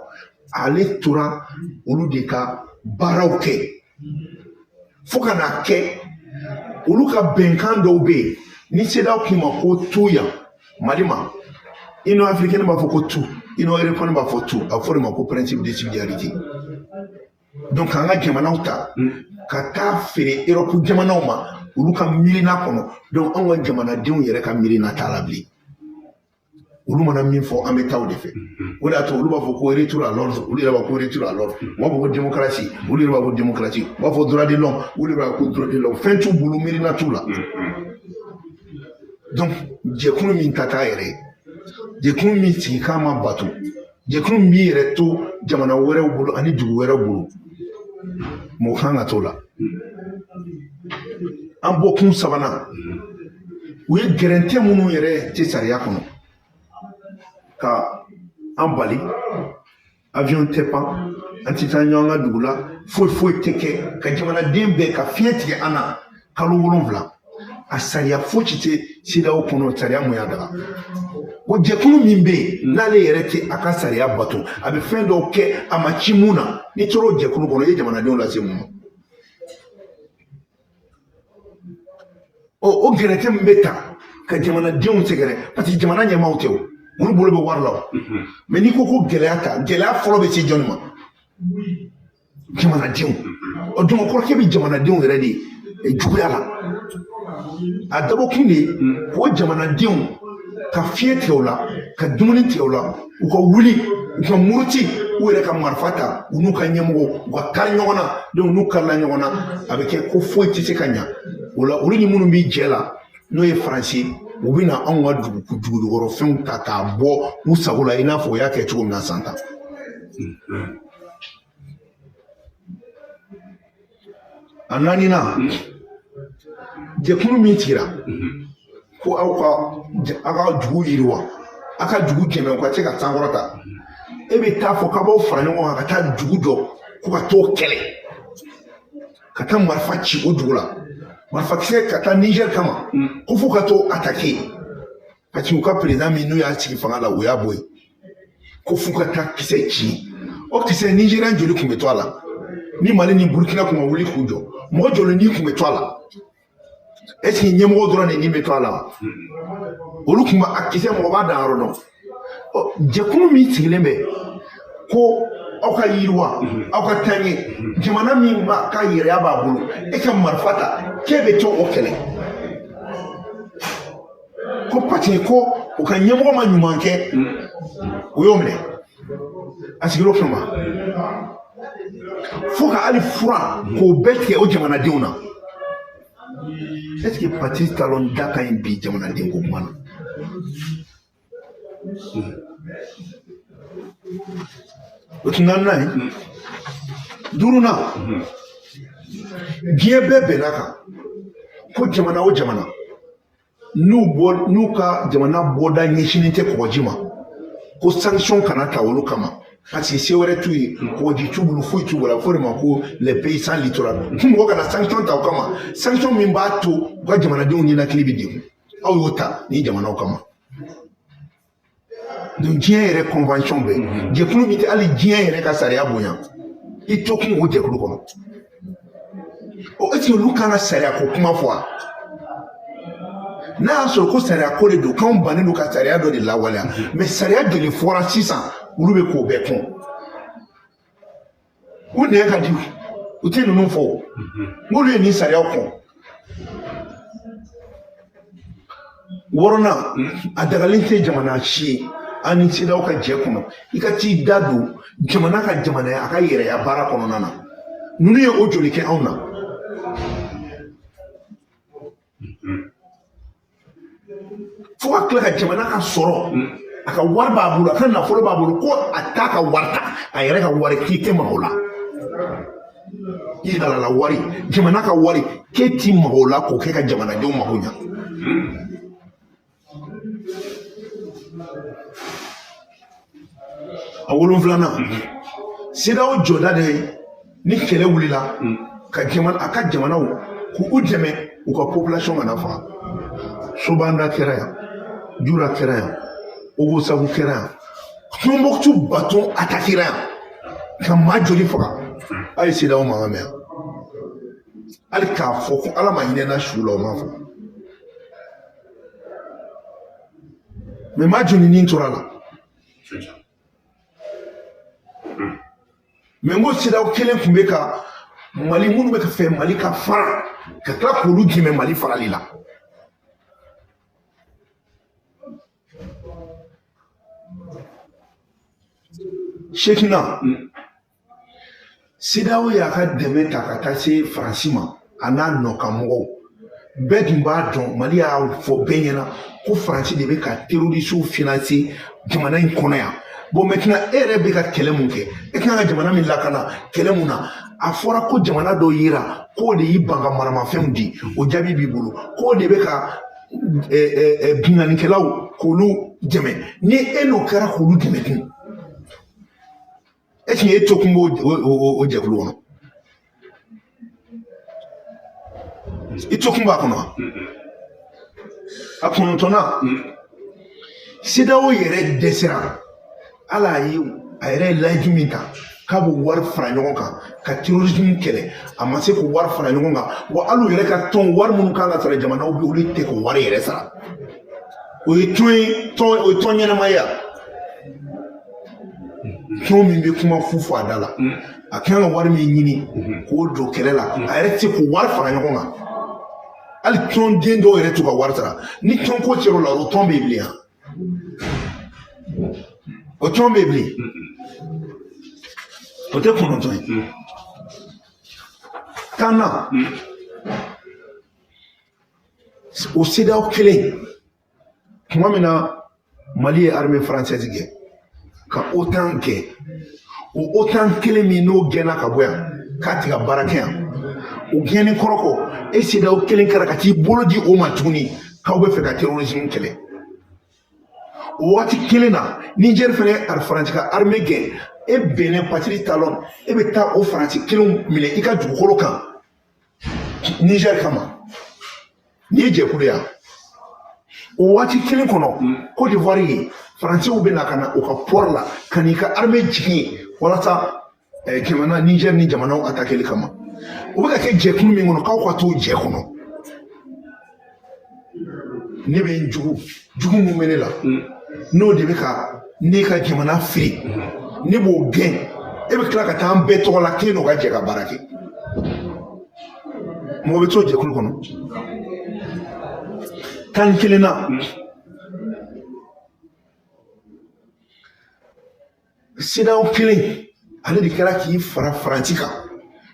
ale tora olu de ka baaraw kɛ fo ka n'a kɛ olu ka bɛnkan dɔw bɛ yen. Ni CEDEAO k'i ma ko tu yan Mali ma, Union africaine b'a fɔ ko tu, Union européenne b'a fɔ tu, a bɛ fɔ o de ma ko principe de subsidiarité. Donc an ka jamanaw ta ka taa feere Europe jamanaw ma olu ka miirina kɔnɔ. Donc anw ka jamanadenw yɛrɛ ka miirina t'a la bilen. Olu mana min fɔ, an bɛ taa o de fɛ. O de y'a to olu b'a fɔ ko retour à l'ordre, olu yɛrɛ b'a fɔ ko retour à l'ordre. U b'a fɔ ko démocratie, olu yɛrɛ b'a fɔ ko démocratie. U b'a fɔ droit de l'homme, olu yɛrɛ b'a fɔ ko droit de l'homme. Fɛn t'u bolo, miirina t'u la. Donc jɛkulu min ta t'a yɛrɛ ye, jɛkulu min sigikan ma bato, jɛkulu min b'i yɛrɛ to jamana wɛrɛw bolo ani dugu wɛrɛw bolo, mɔgɔ kan ka t'o la. An bɔkun sabanan, u ye gɛrɛntɛ minnu yɛrɛ tɛ sariya kɔnɔ ka an bali, avion tɛ pan, an tɛ taa ɲɔgɔn ka dugu la, foyi foyi tɛ kɛ, ka jamanaden bɛɛ ka fiɲɛ tigɛ an na kalo 7. A sariya fosi tɛ CEDEAO kɔnɔ, sariya mun y'a daga. O jɛkulu min bɛ yen, n'ale yɛrɛ tɛ a ka sariya bato, a bɛ fɛn dɔw kɛ a ma ci mun na, n'i tora o jɛkulu kɔnɔ, i ye jamanadenw lase mun ma? Ɔ, o gɛrɛntɛ min bɛ ta ka jamanadenw sɛgɛrɛ, parce que jamana ɲɛmaaw tɛ o, olu bolo bɛ wari la o. Mais n'i ko ko gɛlɛya ta, gɛlɛya fɔlɔ bɛ se jɔnni ma? Jamanadenw. Ɔ, donc kɔrɔkɛ bɛ jamanadenw yɛrɛ de juguya la. A dabɔkun de ye k'o jamanadenw ka fiɲɛ tigɛ u la, ka dumuni tigɛ u la, u ka wuli, u ka muruti, u yɛrɛ ka marifa ta, u n'u ka ɲɛmɔgɔw u ka kari ɲɔgɔn na. Donc n'u karila ɲɔgɔn na, a bɛ kɛ ko foyi tɛ se ka ɲa o la. Olu ni minnu bɛ jɛ la, n'o ye Faransi, u bɛ na anw ka dugu dugujukɔrɔfɛnw ta k'a bɔ u sago la, i n'a fɔ u y'a kɛ cogo min na san tan. A naaninan, jɛkulu min sigira ko aw ka dugu yiriwa, aw ka dugu dɛmɛ u ka se ka sankɔrɔta, e bɛ taa fɔ k'a b'aw fara ɲɔgɔn kan ka taa dugu jɔ ko ka t'o kɛlɛ, ka taa marifa ci o dugu la, marifakisɛ ka taa Niger kama, ko f'u ka t'o attaquer parce que u ka président min n'u y'a sigi fanga la, u y'a bɔ yen, ko f'u ka taa kisɛ ci. O kisɛ, Nigérien joli tun bɛ to a la? Ni Mali ni Burukina tun ka wuli k'u jɔ, mɔgɔ joli ni tun bɛ to a la? Est ce que ɲɛmɔgɔ dɔrɔn de ni bɛ to a la wa? Olu tun b'a kisɛ, mɔgɔ b'a dan yɔrɔ dɔn. Ɔ, jɛkulu min sigilen bɛ ko aw ka yiriwa, aw ka taa ɲɛ, jamana min b'a ka yɛrɛya b'a bolo, e ka marifa ta k'e bɛ to o kɛlɛ ko parce que ko u ka ɲɛmɔgɔ ma ɲuman kɛ, o y'o minɛ a sigir'o kama fo ka hali fura k'o bɛɛ tigɛ o jamanadenw na. Est ce que Patrice Talon da ka ɲi bi jamanaden ko kuma na? O tun naaninan ye. Duurunan, diɲɛ bɛɛ bɛn'a kan ko jamana o jamana n'u ka jamana bɔda ɲɛsinnen tɛ kɔgɔji ma, ko sanction kana ta olu kama, parce que se wɛrɛ t'u ye, kɔgɔji t'u bolo, foyi t'u bolo. A bɛ fɔ o de ma ko les pays sans littoral. Ko mɔgɔ kana sanction ta o kama, sanction min b'a to u ka jamanadenw ninakili bɛ degun, aw y'o ta ni jamanaw kama. Donc diɲɛ yɛrɛ convention bɛɛ, jɛkulu min tɛ hali diɲɛ yɛrɛ ka sariya bonya, i to kun o jɛkulu kɔnɔ. Ɔ, est ce que olu kan ka sariya ko kuma fɔ wa? N'a y'a sɔrɔ ko sariya ko de don, k'anw bannen don ka sariya dɔ de lawaleya, mais sariya joli fɔra sisan, olu bɛ k'o bɛɛ kɔn? U nɛn ka di, u tɛ ninnu fɔ, n'olu ye nin sariyaw kɔn. Wɔɔrɔnan, a dagalen tɛ jamana si ye an ni CEDEAO ka jɛ kɔnɔ i ka t'i da don jamana ka jamanaya, a ka yɛrɛya baara kɔnɔna na. Ninnu ye o joli kɛ anw na? Fo ka tila ka jamana ka sɔrɔ, a ka wari b'a bolo, a ka nafolo b'a bolo, ko a t'a ka wari ta, a yɛrɛ ka wari k'i tɛ maga o la. I halala wari, jamana ka wari, k'e t'i maga o la k'o kɛ ka jamanadenw mago ɲa. A wolonfilanan, CEDEAO jɔda de ye ni kɛlɛ wulila ka jamana, a ka jamanaw k'u dɛmɛ u ka population kana faga. Sobanda kɛra yan, Jura kɛra yan, Ogosagu kɛra yan, Tombouctou bateau attaquera yan ka maa joli faga. A ye CEDEAO mankan mɛn yan, hali k'a fɔ ko Ala ma hinɛ na su la, o ma fɔ. Mais maa joli ni tora la. Mais n ko CEDEAO kelen tun bɛ ka Mali minnu bɛ ka fɛ Mali ka fara, ka tila k'olu dɛmɛ Mali farali la. Seginna CEDEAO y'a ka dɛmɛ ta ka taa se Faransi ma, a n'a nɔkanmɔgɔw bɛɛ tun b'a dɔn. Mali y'a fɔ bɛɛ ɲɛna ko Faransi de bɛ ka terroristew financer jamana in kɔnɔ yan. Bon, maintenant e yɛrɛ bɛ ka kɛlɛ mun kɛ, e kan ka jamana min lakana kɛlɛ mun na, a fɔra ko jamana dɔ yera k'o de y'i ban ka maramafɛnw di, o jaabi b'i bolo, k'o de bɛ ka binkannikɛlaw k'olu dɛmɛ. Ni e n'o kɛra k'olu dɛmɛ dun, est-ce que e to kun b'o o jɛkulu kɔnɔ? I to kun b'a kɔnɔ wa? A kɔnɔntɔnnan, CEDEAO yɛrɛ dɛsɛra. Hali a ye a yɛrɛ ye layidu min ta k'a b'o wari fara ɲɔgɔn kan ka terrorisme kɛlɛ, a ma se k'o wari fara ɲɔgɔn kan. Wa hali u yɛrɛ ka tɔn wari minnu kan ka sara jamanaw bɛ, olu tɛ k'o wari yɛrɛ sara. O ye tɔn ye, tɔn o ye tɔn ɲɛnama ye wa? Tɔn min bɛ kuma fu fɔ a da la, a kan ka wari min ɲini k'o don kɛlɛ la, a yɛrɛ tɛ se k'o wari fara ɲɔgɔn kan. Hali tɔnden dɔw yɛrɛ t'u ka wari sara. Ni tɔn ko cɛr'o la, o tɔn bɛ yen bilen wa? O tɔn bɛ yen bilen? O tɛ 9 ye. 10nan, o CEDEAO kelen, tuma min na Mali ye armée française gɛn ka OTAN gɛn, o OTAN kelen min n'o gɛnna ka bɔ yan k'a tɛ ka baara kɛ yan, o gɛnni kɔrɔ kɔ, e CEDEAO kelen kɛra ka t'i bolo di o ma tuguni k'aw bɛ fɛ ka terrorisme kɛlɛ. O waati kelen na, Niger fɛnɛ Faransi ka armée gɛn, e Benin Patrice Talon, e bɛ taa o Faransi kelenw minɛ i ka dugukolo kan Niger kama. N'i ye jɛkulu ya, o waati kelen kɔnɔ, Côte d'Ivoire ye Faransiw bɛ na ka na u ka port la ka n'i ka armée jigin walasa jamana Niger ni jamanaw attaquer kama. O bɛ ka kɛ jɛkulu min kɔnɔ, k'aw ka t'o jɛ kɔnɔ. Ne bɛ n jugu jugu mun bɛ ne la, n'o de bɛ ka ne ka jamana fili, ne b'o gɛn, e bɛ tila ka taa an bɛɛ tɔgɔ la k'e n'o ka jɛ ka baara kɛ. Mɔgɔ bɛ t'o jɛkulu kɔnɔ. 11 na, CEDEAO kelen ale de kɛra k'i fara Faransi kan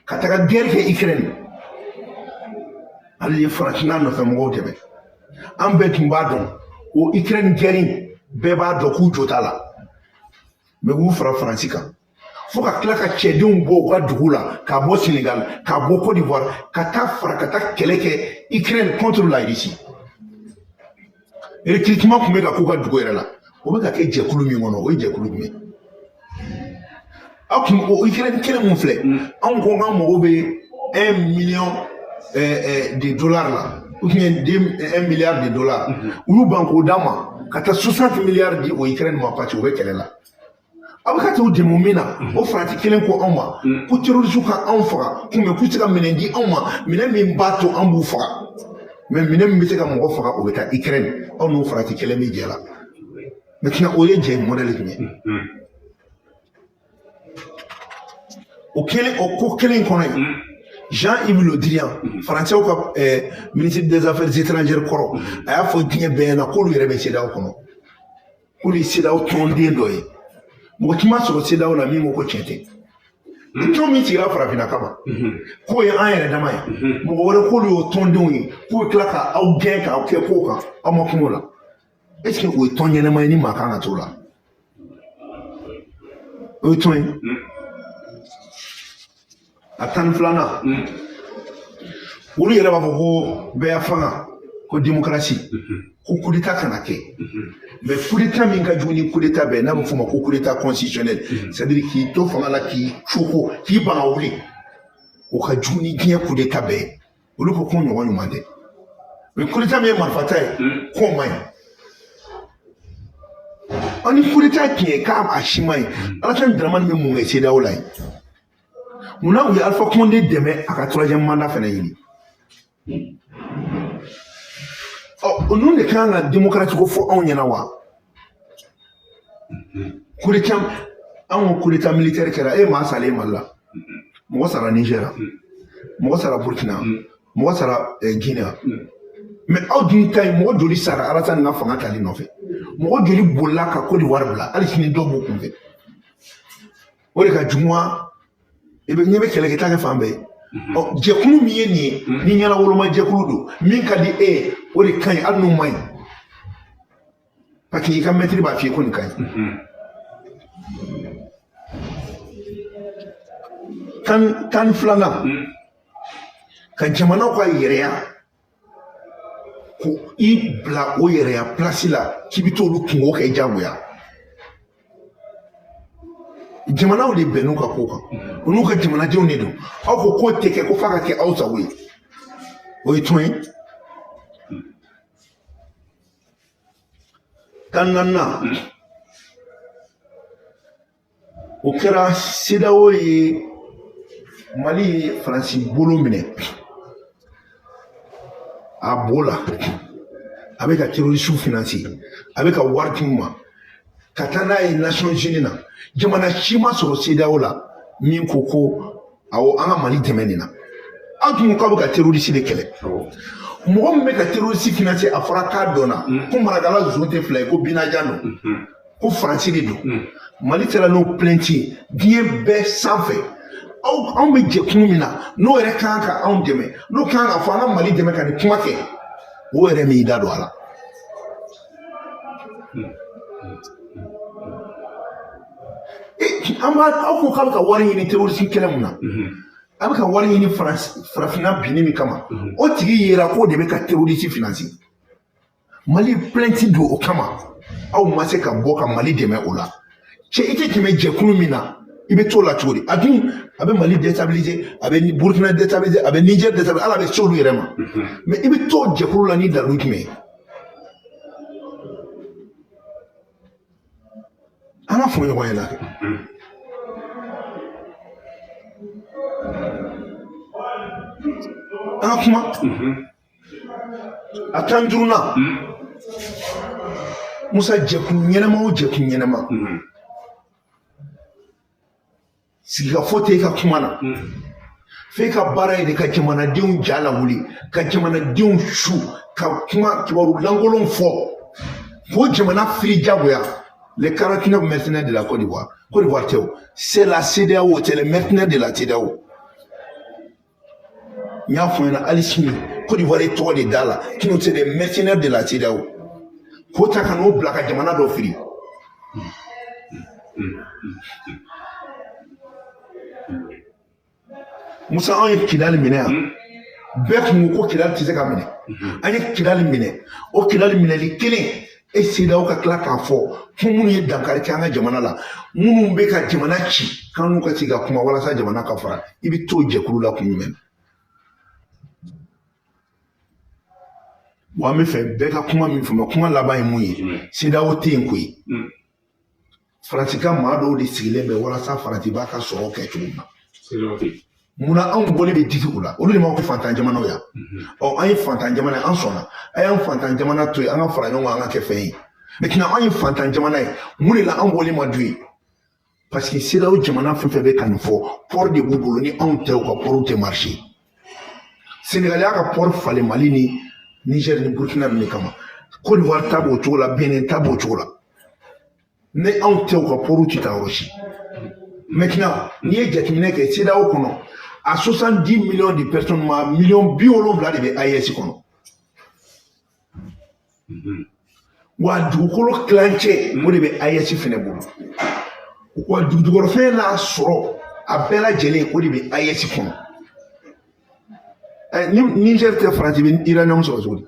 ka taga guerre kɛ Ukraine. Ale de ye Faransi n'a nɔfɛ mɔgɔw dɛmɛ. An bɛɛ tun b'a dɔn o Ukraine guerre, bɛɛ b'a dɔn k'u jo t'a la, mais k'u fara Faransi kan fo ka tila ka cɛdenw bɔ u ka dugu la, k'a bɔ Sénégal, k'a bɔ Côte d'Ivoire, ka taa fara ka taa kɛlɛ kɛ Ukraine contre la Russie. Recrutement tun bɛ ka k'u ka dugu yɛrɛ la. O bɛ ka kɛ jɛkulu min kɔnɔ, o ye jɛkulu jumɛn? Aw kun o Ukraine kelen mun filɛ, anw ko k'an mago bɛ 1 million de dollars la, ou bien 1 milliard de dollars. U y'u ban k'o d'an ma ka taa 60 milliards di o Ukraine ma, parce que u bɛ kɛlɛ la. Aw bɛ ka t'u dɛmɛ min na, o Faransi kelen ko anw ma ko terroriste ka anw faga, ko mais k'u tɛ se ka minɛn di anw ma, minɛn min b'a to an b'u faga. Mais minɛn min bɛ se ka mɔgɔ faga, o bɛ taa Ukraine. Aw n'o Faransi kelen bɛ jɛ la. Maintenant o ye jɛ modèle jumɛn? O kelen, o ko kelen kɔnɔ yen, Jean-Yves Le Drian, Français ka ministre des Affaires étrangères kɔrɔ, a y'a fɔ diɲɛ bɛɛ ɲɛna k'olu yɛrɛ bɛ CEDEAO kɔnɔ, k'olu ye CEDEAO tɔnden dɔ ye. Mɔgɔ caman sɔrɔ CEDEAO la min ko ko tiɲɛ tɛ. Tɔn min sigira farafinna kama k'o ye an yɛrɛ dama ye, mɔgɔ wɛrɛ k'olu y'o tɔndenw ye, k'u bɛ tila ka aw gɛn k'aw kɛ kow kan, aw ma kuma o la. Est ce que o ye tɔn ɲɛnama ye ni maa kan ka t'o la? O ye tɔn ye. A 12nan, olu yɛrɛ b'a fɔ ko bɛɛ fanga, ko démocratie, ko coup d'état kana kɛ. Mais coup d'état min ka jugu ni coup d'état bɛɛ, n'a bɛ f'o ma ko coup d'état constitutionnel, c'est à dire k'i to fanga la k'i coko k'i ban ka wuli, o ka jugu ni diɲɛ coup d'état bɛɛ ye. Olu ko ko ɲɔgɔn ɲuman tɛ. Mais coup d'état min ye marifata ye, k'o man ɲi. An ni coup d'état tiɲɛ k'a a si man ɲi. Alassane Dramane bɛ mun kɛ CEDEAO la yen? Munna u ye Alpha Condé dɛmɛ a ka troisième mandat fana ɲini? Ɔ, ninnu de kan ka démocratie ko fɔ anw ɲɛna wa? Coup d'état, anw ko coup d'état militaire kɛra, e maa salen Mali la, mɔgɔ sara Niger, mɔgɔ sara Burkina, mɔgɔ sara Guinée. Mais aw dun ta ye, mɔgɔ joli sara Alassane ka fanga tali nɔfɛ? Mɔgɔ joli bolila ka Côte d'Ivoire bila? Hali sini dɔw b'u kunfɛ. O de ka jugu wa? I bɛ ɲɛ bɛ kɛlɛkɛta kɛ fan bɛɛ ye. Ɔ, jɛkulu min ye nin ye, ni ɲɛnawoloma jɛkulu don, min ka di e ye, o de ka ɲi, hali n'o man ɲi, parce que i ka mɛtiri b'a f'i ye ko nin ka ɲi. 12nan, ka jamanaw ka yɛrɛya, ko i bila o yɛrɛya pilasi la k'i bɛ t'olu kungo kɛ diyagoya. Jamanaw de bɛnn'u ka ko kan, u n'u ka jamanadenw de don. Aw ko k'o tɛ kɛ, ko f'a ka kɛ aw sago ye, o ye tɔn ye. 14nan, o kɛra CEDEAO ye, Mali ye Faransi bolo minɛ a bo la, a bɛ ka terroriste financer, a bɛ ka wari d'u ma ka taa n'a ye Nations Unies na. Jamana si ma sɔrɔ CEDEAO la min ko ko awɔ, an ka Mali dɛmɛ nin na. Aw dun ko k'aw bɛ ka terroriste de kɛlɛ. Mɔgɔ min bɛ ka terroriste financer, a fɔra k'a dɔnna ko Marakala zon tɛ fila ye, ko Binajan don, ko Faransi de don. Mali sera n'o plainte ye diɲɛ bɛɛ sanfɛ. Aw, anw bɛ jɛkulu min na, n'o yɛrɛ kan ka anw dɛmɛ, n'o kan ka fɔ an ka Mali dɛmɛ ka nin kuma kɛ, o yɛrɛ m'i da don a la. An b'a, aw ko k'a bɛ ka wari ɲini terroriste kɛlɛ mun na, a bɛ ka wari ɲini farafinna binni min kama, o tigi yera k'o de bɛ ka terroriste financer. Mali plainte don o kama, aw ma se ka bɔ ka Mali dɛmɛ o la. Cɛ, i tɛ tɛmɛ jɛkulu min na, i bɛ t'o la cogo di? A dun a bɛ Mali déstabiliser, a bɛ Burkina déstabiliser, a bɛ Niger déstabiliser, hali a bɛ se olu yɛrɛ ma. Mais i bɛ t'o jɛkulu la ni dalu jumɛn ye? An ka fɔ ɲɔgɔn ɲɛna kɛ. An ka kuma. A 15nan, Musa, jɛkulu ɲɛnama o jɛkulu ɲɛnama, sigikafɔ tɛ e ka kuma na. F'e ka baara ye de ka jamanadenw ja lawuli, ka jamanadenw su, ka kuma kibaru lankolon fɔ, k'o jamana firi jagoya. Les 49 mercenaires de la Côte d'Ivoire, Côte d'Ivoire tɛ o, c'est la CEDEAO, c'est les mercenaires de la CEDEAO. N y'a fɔ ɲɛna, hali sini Côte d'Ivoire ye tɔgɔ de da la, sinon c'est des mercenaires de la CEDEAO. K'o ta ka n'o bila ka jamana dɔ firi. Musa, anw ye Kidali minɛ yan, bɛɛ tun ko ko Kidali tɛ se ka minɛ. An ye Kidali minɛ, o Kidali minɛli kelen, e CEDEAO ka tila k'a fɔ ko minnu ye dankari kɛ an ka jamana la, minnu bɛ ka jamana ci, k'an n'u ka sigi ka kuma walasa jamana ka fara. I bɛ t'o jɛkulu la kun jumɛn? Wa an bɛ fɛ bɛɛ ka kuma min faamu, kuma laban ye mun ye? CEDEAO tɛ yen koyi. Faransi ka maa dɔw de sigilen bɛ walasa Faransi b'a ka sɔrɔ kɛ cogo min na. Munna anw bɔli bɛ digi u la? Olu de ma ko fantan jamanaw ya. Ɔ, an ye fantan jamana ye, an sɔnna. A y'an fantan jamana to yen, an ka fara ɲɔgɔn kan, an ka kɛ fɛn ye. Maintenant, an ye fantan jamana ye, mun de la an bɔli ma du ye? Parce que CEDEAO jamana fɛn fɛn bɛ ka nin fɔ, port de b'u bolo, ni anw tɛ, u ka port tɛ marché. Sénégal y'a ka port falen Mali ni Niger ni Burkina ninnu de kama. Côte d'Ivoire ta b'o cogo la, Benin ta b'o cogo la. Ni anw tɛ, u ka port tɛ taa yɔrɔ si. Maintenant, n'i ye jateminɛ kɛ CEDEAO kɔnɔ, à 70 millions de personnes, ma 70 millions de bɛ AES kɔnɔ. Wa dugukolo tilancɛ, o de bɛ AES fɛnɛ bolo. Wa dugujukɔrɔfɛn n'a sɔrɔ a bɛɛ lajɛlen, o de bɛ AES kɔnɔ. Ni Niger tɛ, Faransi bɛ uranium sɔrɔ cogo di?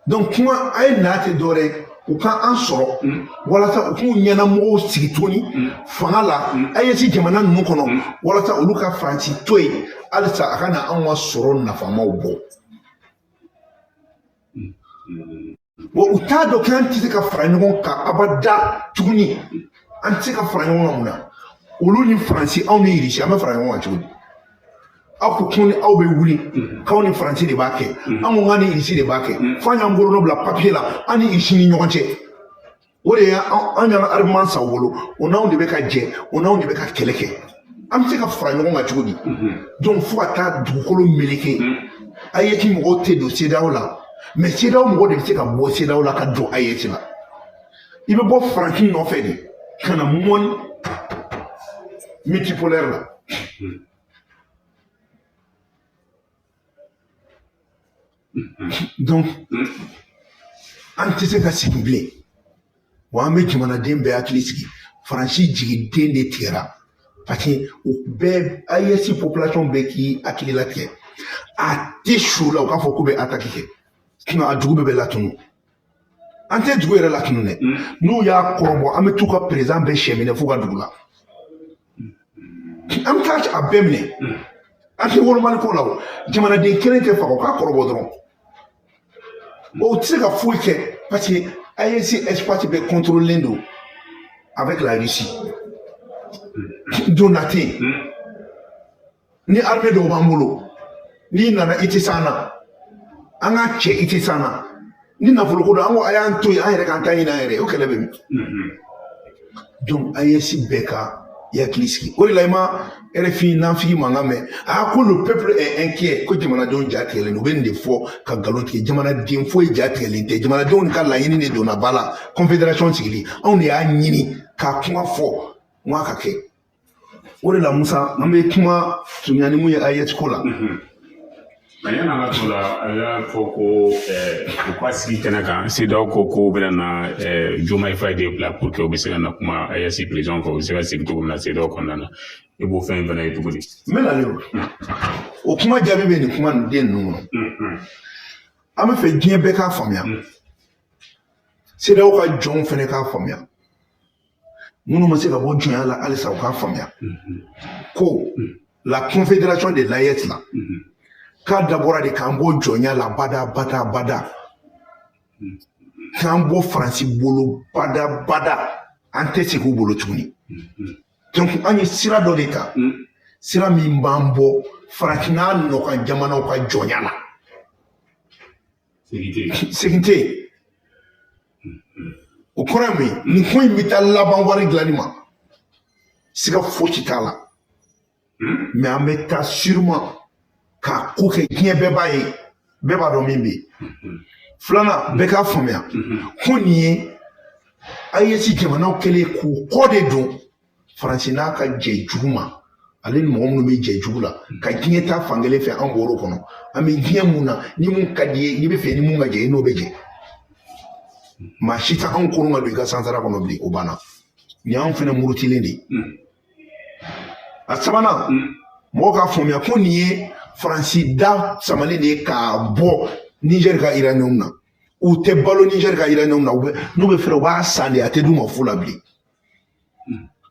Donc kuma a ye n'a tɛ dɔwɛrɛ ye, u ka an sɔrɔ walasa u k'u ɲɛnamɔgɔw sigi tuguni fanga la AES jamana ninnu kɔnɔ, walasa olu ka Faransi to yen. Halisa a ka na anw ka sɔrɔ nafamaw bɔ. Wa u t'a dɔn k'an tɛ se ka fara ɲɔgɔn kan abada tuguni. An tɛ se ka fara ɲɔgɔn kan mun na? Olu ni Faransi, anw ni Irisi, an bɛ fara ɲɔgɔn kan cogo di? Aw ko ko ni aw bɛ wuli k'aw ni Faransi de b'a kɛ, an ko k'an ni Irisi de b'a kɛ, f'an y'an bolonɔ bila papiye la an ni Irisi ni ɲɔgɔn cɛ. O de y'an y'an ka armement san u bolo, o n'anw de bɛ ka jɛ, o n'anw de bɛ ka kɛlɛ kɛ. An bɛ se ka fara ɲɔgɔn kan cogo di? Donc fo ka taa dugukolo meleke. AES mɔgɔw tɛ don CEDEAO la, mais CEDEAO mɔgɔw de bɛ se ka bɔ CEDEAO la ka don AES la. I bɛ bɔ Faransi nɔfɛ de ka na monde multipolaire la. Donc an tɛ se ka segin bilen. Wa an bɛ jamanaden bɛɛ hakili sigi, Faransi jigiden de tigɛra, parce que u bɛɛ AES population bɛɛ k'i hakili latigɛ. A tɛ su la u k'a fɔ k'u bɛ attaque kɛ, sinon a dugu bɛɛ bɛ latunu. An tɛ dugu yɛrɛ latunu dɛ, n'u y'a kɔrɔbɔ an bɛ t'u ka président bɛɛ sɛ minɛ f'u ka dugu la. An bɛ taa a bɛɛ minɛ, an tɛ wolomali ko la o. Jamanaden kelen tɛ faga, o k'a kɔrɔbɔ dɔrɔn. O tɛ se ka foyi kɛ parce que AES espace bɛɛ contrôlé don avec la Russie. Donna tɛ yen ni armée dɔw b'an bolo. N'i nana i tɛ s'an na, an ka cɛ i tɛ s'an na. Ni nafolo ko don, an ko a y'an to yen, an yɛrɛ k'an ta ɲini an yɛrɛ ye, o kɛlɛ bɛ min? Donc AES bɛɛ ka i hakili sigi. O de la i ma RFI nafigi mankan mɛn, a ko le peuple est inquiet, ko jamanadenw ja tigɛlen don. U bɛ nin de fɔ ka nkalon tigɛ. Jamanaden foyi ja tigɛlen tɛ. Jamanadenw ka laɲini de donna ba la. Confédération sigili, anw de y'a ɲini k'a kuma fɔ n k'a ka kɛ. O de la Musa, an bɛ kuma surunya ni mun ye AES ko la. Mais yan'an ka t'o la, a y'a fɔ ko u ka sigi kɛnɛ kan, CEDEAO ko k'u bɛna na Diomaye Faye de bila pour que u bɛ se ka na kuma AES président fɛ, u bɛ se ka segin cogo min na CEDEAO kɔnɔna na. I b'o fɛn in fana ye cogo di? N bɛ nalen o kuma jaabi bɛ nin kuma nin den ninnu kɔnɔ. An bɛ fɛ diɲɛ bɛɛ k'a faamuya, CEDEAO ka jɔnw fana k'a faamuya, minnu ma se ka bɔ jɔnya la halisa u k'a faamuya ko la confédération de l'AES la, k'a dabɔra de k'an bɔ jɔnya la bada bada bada, k'an bɔ Faransi bolo bada bada, an tɛ segin u bolo tuguni. Donc an ye sira dɔ de ta, sira min b'an bɔ Faransi n'a nɔkan jamanaw ka jɔnya la. Segin tɛ yen. O kɔrɔ ye mun ye? Nin ko in bɛ taa laban wari dilanni ma, siga fosi t'a la. Mais an bɛ taa sûrement k'a ko kɛ, diɲɛ bɛɛ b'a ye, bɛɛ b'a dɔn min bɛ yen. Filanan, bɛɛ k'a faamuya ko nin ye AES jamanaw kɛlen k'u kɔ de don Faransi n'a ka jɛ jugu ma, ale ni mɔgɔ minnu bɛ jɛ jugu la ka diɲɛ ta fankelen fɛ. An bɔr'o kɔnɔ. An bɛ diɲɛ mun na, ni mun ka di ye, n'i bɛ fɛ ni mun ka jɛ, i n'o bɛ jɛ. Maa si tɛ anw koron ka don i ka sansara kɔnɔ bilen, o banna. Nin y'anw fɛnɛ murutilen de ye. A sabanan, mɔgɔw k'a faamuya ko nin ye Faransi da samalen de ye k'a bɔ Niger ka uranium na. U tɛ balo Niger ka uranium na, n'u bɛ fɛrɛ u b'a san de, a tɛ d'u ma fu la bilen.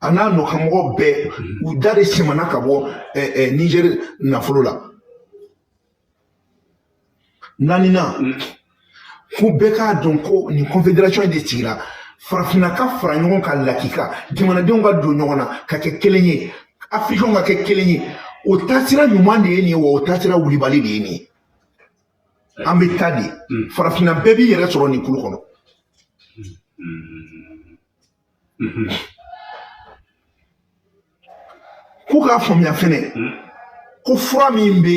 A n'a nɔkanmɔgɔ bɛɛ, u da de sɛmɛna ka bɔ Niger nafolo la. Naaninan, ko bɛɛ k'a dɔn ko nin confédération de sigira farafinna ka fara ɲɔgɔn kan lakika, jamanadenw ka don ɲɔgɔn na ka kɛ kelen ye, afirikɛnw ka kɛ kelen ye. O taasira ɲuman de ye nin ye, wa o taasira wulibali de ye nin ye. An bɛ taa de, farafinna bɛɛ b'i yɛrɛ sɔrɔ nin kulu kɔnɔ. K'u k'a faamuya fɛnɛ ko fura min bɛ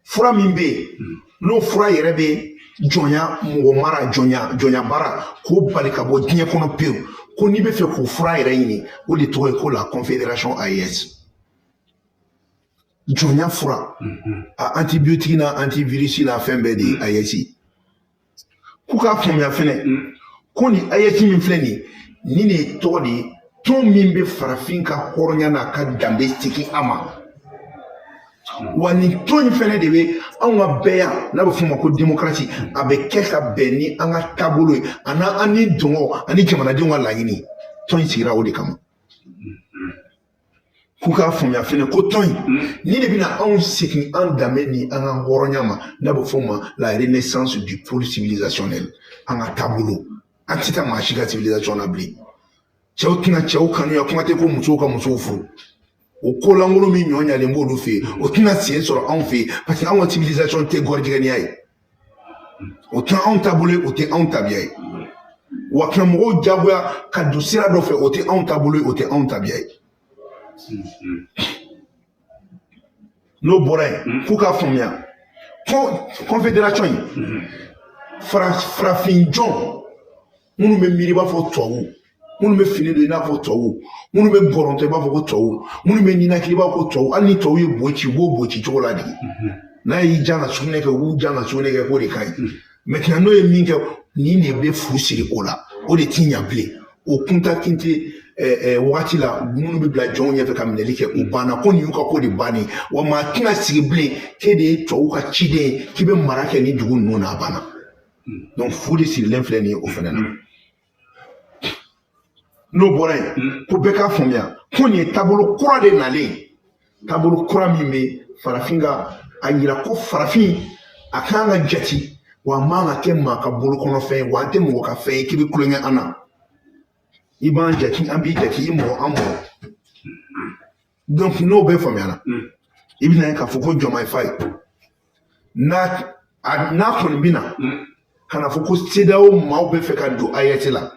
fura min bɛ yen, n'o fura yɛrɛ bɛ jɔnya mɔgɔ mara, jɔnya baara k'o bali ka bɔ diɲɛ kɔnɔ pewu, ko n'i bɛ fɛ k'o fura yɛrɛ ɲini, o de tɔgɔ ye ko la confédération AES. Jɔnya fura, a antibiotique n'a antivirus n'a fɛn bɛɛ de ye AES. K'u k'a faamuya fɛnɛ ko nin AES min filɛ nin ye, nin de ye tɔgɔ de ye, tɔn min bɛ farafin ka hɔrɔnya n'a ka danbe segin a ma. Wa nin tɔn in fɛnɛ de bɛ anw ka bɛɛya, n'a bɛ f'o ma ko démocratie, a bɛ kɛ ka bɛn ni an ka taabolo ye, a n'an ni dɔngɔ ani jamanadenw ka laɲini. Tɔn in sigira o de kama. K'u k'a faamuya fɛnɛ ko tɔn in ni de bɛna anw segin an danbe ni an ka hɔrɔnya ma, n'a bɛ f'o ma la renaissance du pôle civilisationnel. An ka taabolo, an tɛ taa maa si ka civilisation na bilen. Cɛw tɛna cɛw kanuya, kuma tɛ ko musow ka musow furu. O ko lankolon min ɲɔ ɲalen b'olu fɛ yen, o tɛna sen sɔrɔ anw fɛ yen, parce que anw ka civilisation tɛ gɔrijɛgɛniya ye. O tɛ anw taabolo ye, o tɛ anw tabiya ye. Wa ka mɔgɔw jagoya ka don sira dɔ fɛ, o tɛ anw taabolo ye, o tɛ anw tabiya ye. N'o bɔra yen, k'u k'a faamuya ko confédération in, farafin jɔn minnu bɛ miiri i b'a fɔ tubabu, minnu bɛ fini don i n'a fɔ tubabu, minnu bɛ gɔrɔntɔ i b'a fɔ ko tubabu, minnu bɛ ninakili i b'a fɔ ko tubabu, hali ni tubabu ye bo ci, u b'o bo ci cogo la de. N'a y'i jan ka sugunɛ kɛ, u b'u jan ka sugunɛ kɛ, k'o de ka ɲi. Maintenant n'o ye min kɛ, nin de bɛ fu siri o la, o de ti ɲa bilen. O kunta kinte wagati la, minnu bɛ bila jɔnw ɲɛfɛ ka minɛli kɛ, o banna. Ko nin y'u ka ko de bannen. Wa maa tɛna sigi bilen k'e de ye tubabu ka ciden ye, k'i bɛ mara kɛ ni dugu ninnu na, a banna. Donc fu de sirilen filɛ nin ye o fɛnɛ na. N'o bɔra yen, ko bɛɛ k'a faamuya ko nin ye taabolo kura de nalen, taabolo kura min bɛ farafin ka a yira ko farafin a kan ka jate, wa a man ka kɛ maa ka bolokɔnɔfɛn ye, wa an tɛ mɔgɔ ka fɛn ye k'i bɛ kulonkɛ an na. I b'an jate, an b'i jate, i mɔgɔ an mɔgɔ. Donc n'o bɛɛ faamuyara, i bɛna ye k'a fɔ ko Diomaye Faye n'a kɔni bɛ na ka na fɔ ko CEDEAO maaw bɛ fɛ ka don AES la,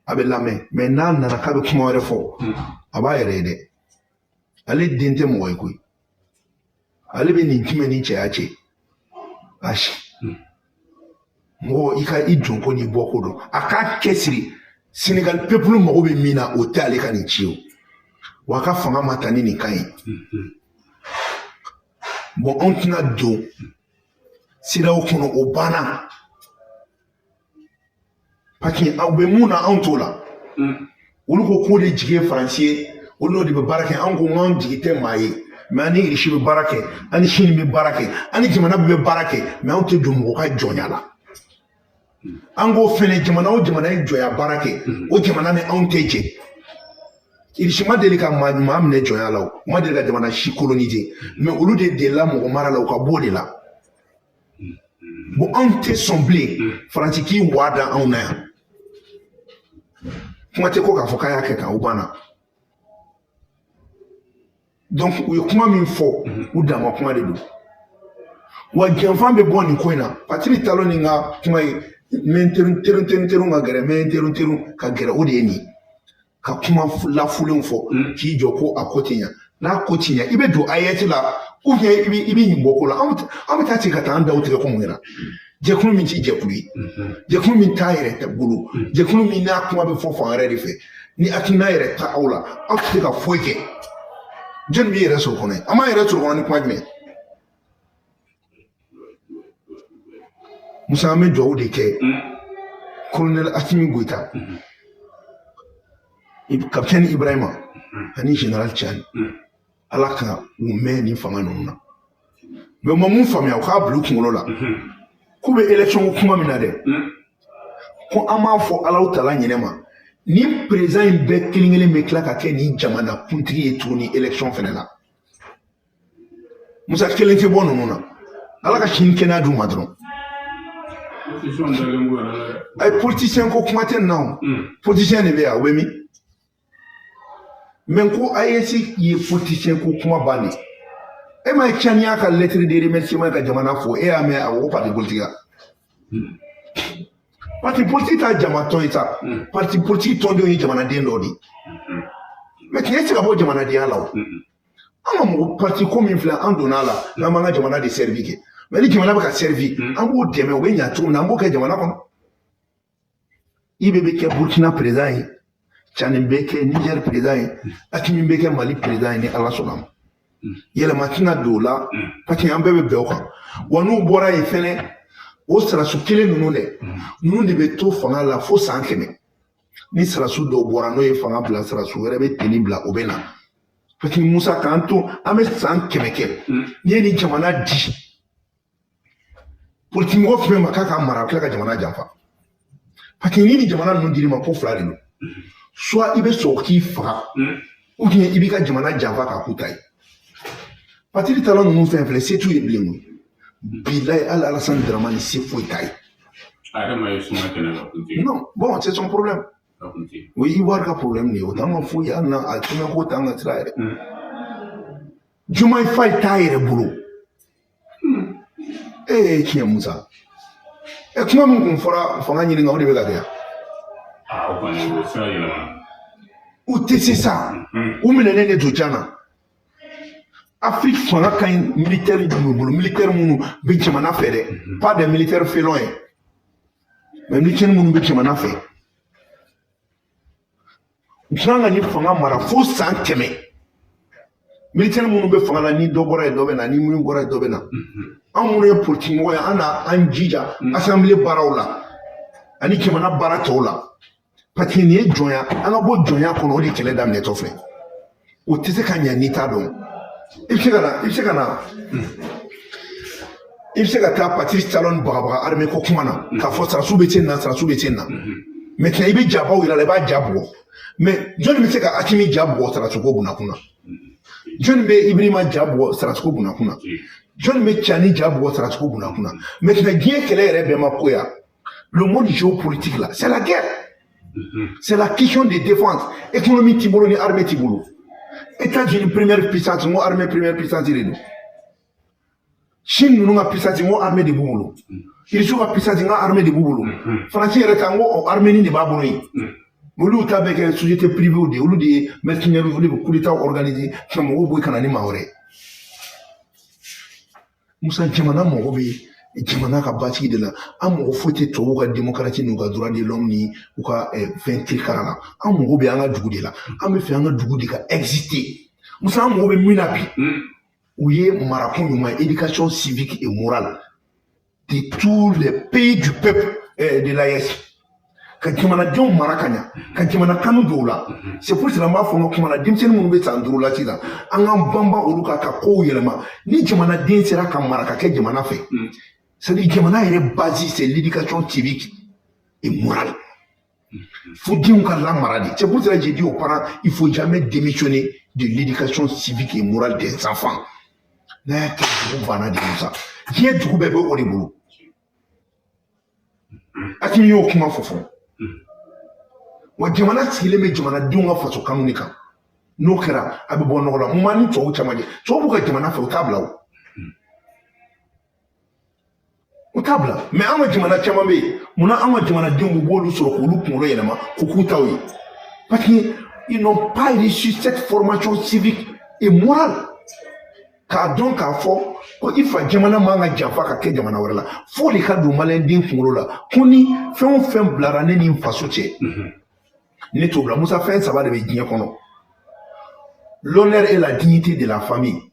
a bɛ lamɛn. Mais n'a nana k'a bɛ kuma wɛrɛ fɔ, a b'a yɛrɛ ye dɛ. Ale den tɛ mɔgɔ ye koyi. Ale bɛ nin jumɛn ni cɛya cɛ? Ayi, mɔgɔ i ka i donko n'i bɔko dɔn. A k'a cɛsiri, Sénégal peuple mago bɛ min na, o tɛ ale ka nin ci ye. Wa a ka fanga ma ta ni nin kan ye. Bon, anw tɛna don CEDEAO kɔnɔ, o banna, parce que aw bɛ mun na, anw t'o la. Olu ko k'o de jigi ye Faransi ye, olu n'o de bɛ baara kɛ. Anw ko k'anw jigi tɛ maa ye, mais an ni Irisi bɛ baara kɛ, an ni Sini bɛ baara kɛ, an ni jamana bɛ baara kɛ, mais anw tɛ don mɔgɔ ka jɔnya la. An k'o fɛnɛ, jamana o jamana ye jɔnya baara kɛ, o jamana ni anw tɛ jɛ. Irisi ma deli ka maa minɛ jɔnya la, o ma deli ka jamana si coloniser, mais olu de delila mɔgɔ mara la, u ka b'o de la. Bon, anw tɛ sɔn bilen Faransi k'i wa da anw na yan. Kuma tɛ ko k'a fɔ k'a y'a kɛ tan, o banna. Donc u ye kuma min fɔ, u dama kuma de don. Wa janfan bɛ bɔ nin ko in na. Patrice Talon ni ka kuma ye n bɛ n teru teru teru ka gɛrɛ, n bɛ n teru teru ka gɛrɛ, o de ye nin ye. Ka kuma lafulenw fɔ k'i jɔ ko a ko tɛ ɲa. N'a ko ti ɲa, i bɛ don AES la ou bien i bɛ nin bɔ ko la. An bɛ taa tigɛ ka taa an daw tigɛ ko mun kɛra? Jɛkulu min ti jɛkulu ye, jɛkulu min t'a yɛrɛ tɛ bolo, jɛkulu min n'a kuma bɛ fɔ fan wɛrɛ de fɛ, ni hakilina yɛrɛ ta aw la, aw tɛ se ka foyi kɛ. Jɔnni b'i yɛrɛ sɔrɔ kɔnɔ ye? An b'an yɛrɛ sɔrɔ kɔnɔ ni kuma jumɛn? Musa, an bɛ dugawu de kɛ Colonel Assimi Goïta, Capitaine Ibrahima ani Général Tiani, Ala ka u mɛn nin fanga ninnu na. Mais u ma mun faamuya, u k'a bila u kunkolo la k'u bɛ élection ko kuma min na dɛ, ko an b'a fɔ Alahu Taala ɲinɛ ma, ni président in bɛɛ kelen kelen bɛ tila ka kɛ nin jamana kuntigi ye tuguni élection fɛnɛ la. Musa, kelen tɛ bɔ ninnu na. Ala ka sini kɛnɛya d'u ma dɔrɔn. Ayi, politicien ko kuma tɛ nin na o. Politicien de bɛ yan, o bɛ min? Mais ko AES ye politicien ko kuma bannen. E ma ye Tiani y'a ka lettre de remerciement ka jamana fo, e y'a mɛn a ko parti politique la? Parti politique t'a jama tɔn ye sa. Parti politique tɔndenw ye jamanaden dɔ de ye. Mais tiɲɛ tɛ se ka bɔ jamanadenya la o. An ka mɔgɔ parti ko min filɛ, an donna a la n'an b'an ka jamana de servi kɛ. Mais ni jamana bɛ ka servi, an b'o dɛmɛ, o bɛ ɲa cogo min na, an b'o kɛ jamana kɔnɔ. IB bɛ kɛ Burkina président ye, Tiani bɛ kɛ Niger président ye, Assimi bɛ kɛ Mali président ye ni Ala sɔnna ma. Yɛlɛma tɛna don o la, parce que an bɛɛ bɛ bɛn o kan. Wa n'u bɔra yen fɛnɛ, o sarasu kelen ninnu dɛ, ninnu de bɛ to fanga la fo san 100. Ni sarasu dɔw bɔra, n'o ye fanga bila, sarasu wɛrɛ bɛ teni bila, o bɛ na. Parce que Musa, k'an to an bɛ san 100 kɛ, n'i ye nin jamana di politique mɔgɔ fɛn ma k'a ka mara, a bɛ tila ka jamana janfa. Parce que ni nin jamana ninnu dir'i ma, ko fila de don. Soit i bɛ sɔn k'i faga, Ou bien i b'i ka jamana janfa k'a k'u ta ye. Patrice Talon ninnu fɛn filɛ, se t'u ye bilen koyi. Bilayi, hali Alassane Dramane se foyi t'a ye. A yɛrɛ ma ye suma kɛnɛ kan kuntigi. Non, bon, c'est son problème. A kuntigi. O ye Ivoire ka problème de ye, o t'an ka foyi ye, hali n'a a tɛmɛ ko t'an ka sira yɛrɛ. Diomaye Faye t'a yɛrɛ bolo. Ee tiɲɛ Musa. Ɛ, kuma min kun fɔra fanga ɲini kan, o de bɛ ka kɛ yan. Aa, o kɔni o sira yɛlɛmana. U tɛ se sa. U minɛnen de don jan na. Afrique fanga ka ɲi militaire minnu bolo, militaire minnu bɛ jamana fɛ dɛ, pas des militaires félons ye, mais militaire minnu bɛ jamana fɛ. U kan ka nin fanga mara fo san 100. Militaire minnu bɛ fanga la, ni dɔ bɔra yen dɔ bɛ na, ni min bɔra yen dɔ bɛ na. Anw minnu ye politique mɔgɔ ye, an na an jija assemblée baaraw la ani jamana baara tɔw la. Parce que nin ye jɔnya, an ka bɔ jɔnya kɔnɔ, o de kɛlɛ daminɛtɔ filɛ. O tɛ se ka ɲɛ n'i t'a dɔn. I bɛ se ka na, i bɛ se ka na, i bɛ se ka taa Patrice Talon bagabaga armée ko kuma na, k'a fɔ sarasiw bɛ se nin na, sarasiw bɛ se nin na. Maintenant i bɛ jabaw yira la, i b'a ja bugɔ. Mais jɔnni bɛ se ka Assimi ja bugɔ sarasiko bunakun na? Jɔnni bɛ Ibrahima ja bugɔ sarasiko bunakun na? Jɔnni bɛ Tiani ja bugɔ sarasiko bunakun na? Maintenant diɲɛ kɛlɛ yɛrɛ bɛɛ ma ko ya. Le monde géopolitique là, c'est la guerre. C'est la question de défense. Économie t'i bolo ni armée t'i bolo. États-Unis première puissance, n ko armée première puissance de don. Chine ninnu ka puissance, n ko armée de b'u bolo. Russie ka puissance, n ka armée de b'u bolo. Faransi yɛrɛ ta, n ko armée ni de b'a bolo yen. Olu ta bɛ kɛ société privée de ye, olu de ye mercenaires, olu de bɛ coup d'état organiser ka mɔgɔw bɔ yen ka na ni maa wɛrɛ ye. Musa, jamana mago bɛ jamana ka basigi de la. An mago foyi tɛ tubabuw ka démocratie n'u ka droit de l'homme ni u ka fɛn tirikara la. An mago bɛ an ka dugu de la. An bɛ fɛ an ka dugu de ka exister. Musa, an mago bɛ min na bi, o ye marako ɲuman ye, éducation civique et morale de tous les pays du peuple de l'AES. Ka jamanadenw mara ka ɲa, ka jamana kanu don u la. C'est pour cela n b'a fɔ n ka kuma la, denmisɛnnin minnu bɛ san 5 la sisan, an k'an banban olu kan ka kow yɛlɛma. Ni jamanaden sera ka mara ka kɛ jamana fɛ, c'est-à-dire jamana yɛrɛ base, c'est l'éducation civique et morale. Fo denw ka lamara de. C'est pour cela que j'ai dit aux parents, il faut jamais démissionner de l'éducation civique et morale des enfants. N'a y'a kɛ, dugu banna de. Musa, diɲɛ dugu bɛɛ bɛ o de bolo. Assimi y'o kuma fɔ. Wa jamana sigilen bɛ jamanadenw ka faso kanu de kan. N'o kɛra, a bɛ bɔ nɔgɔ la. Mun b'an ni tubabuw caman cɛ? Tubabuw b'u ka jamana fɛ, u t'a bila o. U t'a bila. Mais an ka jamana caman bɛ yen, munna an ka jamanadenw b'olu sɔrɔ k'olu kunkolo yɛlɛma k'u k'u taw ye? Parce que ils n'ont pas reçu cette formation civique et morale. K'a dɔn k'a fɔ ko i fa jamana man ka janfa ka kɛ jamana wɛrɛ la. Fo de ka don maliyɛnden kunkolo la ko ni fɛn o fɛn bilara ne ni n faso cɛ, ne t'o bila. Musa, fɛn saba de bɛ diɲɛ kɔnɔ: l'honneur et la dignité de la famille.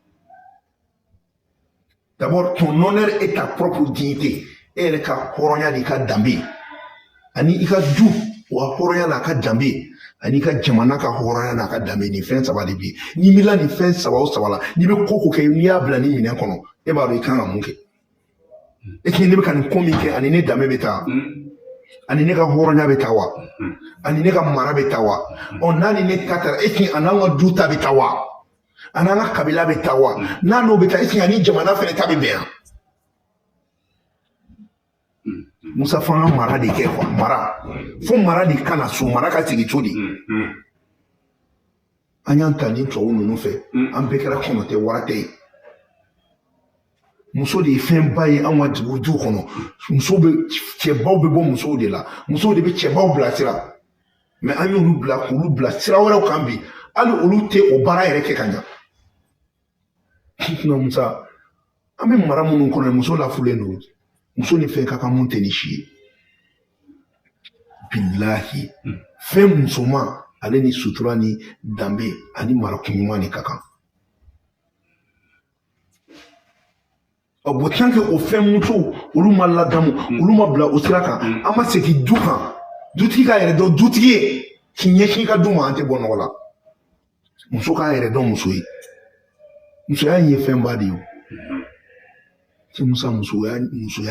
D'abord ton honneur et ta propre dignité, e yɛrɛ ka hɔrɔnya n'i ka danbe, ani i ka du o ka hɔrɔnya n'a ka danbe, ani i ka jamana ka hɔrɔnya n'a ka danbe. Nin fɛn saba de bɛ yen. N'i miirila nin fɛn saba o saba la, n'i bɛ ko ko kɛ, n'i y'a bila nin minɛn kɔnɔ, e b'a dɔn i kan ka mun kɛ. E ne bɛ ka nin ko min kɛ, ani ne danbe bɛ taa, ani ne ka hɔrɔnya bɛ taa wa, ani ne ka mara bɛ taa wa? Ɔ, n'a ni ne ta taara, e a n'an ka du ta bɛ taa wa, a n'an ka kabila bɛ taa wa? N'a n'o bɛ taa, e ani jamana fɛnɛ ta bɛ bɛn yan? Musa, f'an ka mara de kɛ quoi. Mara, fo mara de ka na so, mara ka segin cogo di? An y'an ta ni tubabu ninnu fɛ, an bɛɛ kɛra kɔnɔ tɛ wara tɛ ye. Muso de ye fɛnba ye anw ka dugu du kɔnɔ. Musow bɛ, cɛbaw bɛ bɔ musow de la, musow de bɛ cɛbaw bilasira. Mais an y'olu bila k'olu bila sira wɛrɛw kan bi, hali olu tɛ o baara yɛrɛ kɛ ka ɲa. Musa, an bɛ mara minnu kɔnɔ, muso lafulen don. Muso ni fɛn ka kan mun tɛ ni si ye. Bilahi, fɛn musoman, ale ni sutura ni danbe ani marakun ɲuman de ka kan. Ɔ bon, tant que o fɛn musow olu ma ladamu, olu ma bila o sira kan, an ma segin du kan, dutigi k'a yɛrɛ dɔn dutigi ye, k'i ɲɛsin i ka du ma, an tɛ bɔ nɔgɔ la. Muso k'a yɛrɛ dɔn muso ye. Musoya in ye fɛnba de ye o. Musa, musoya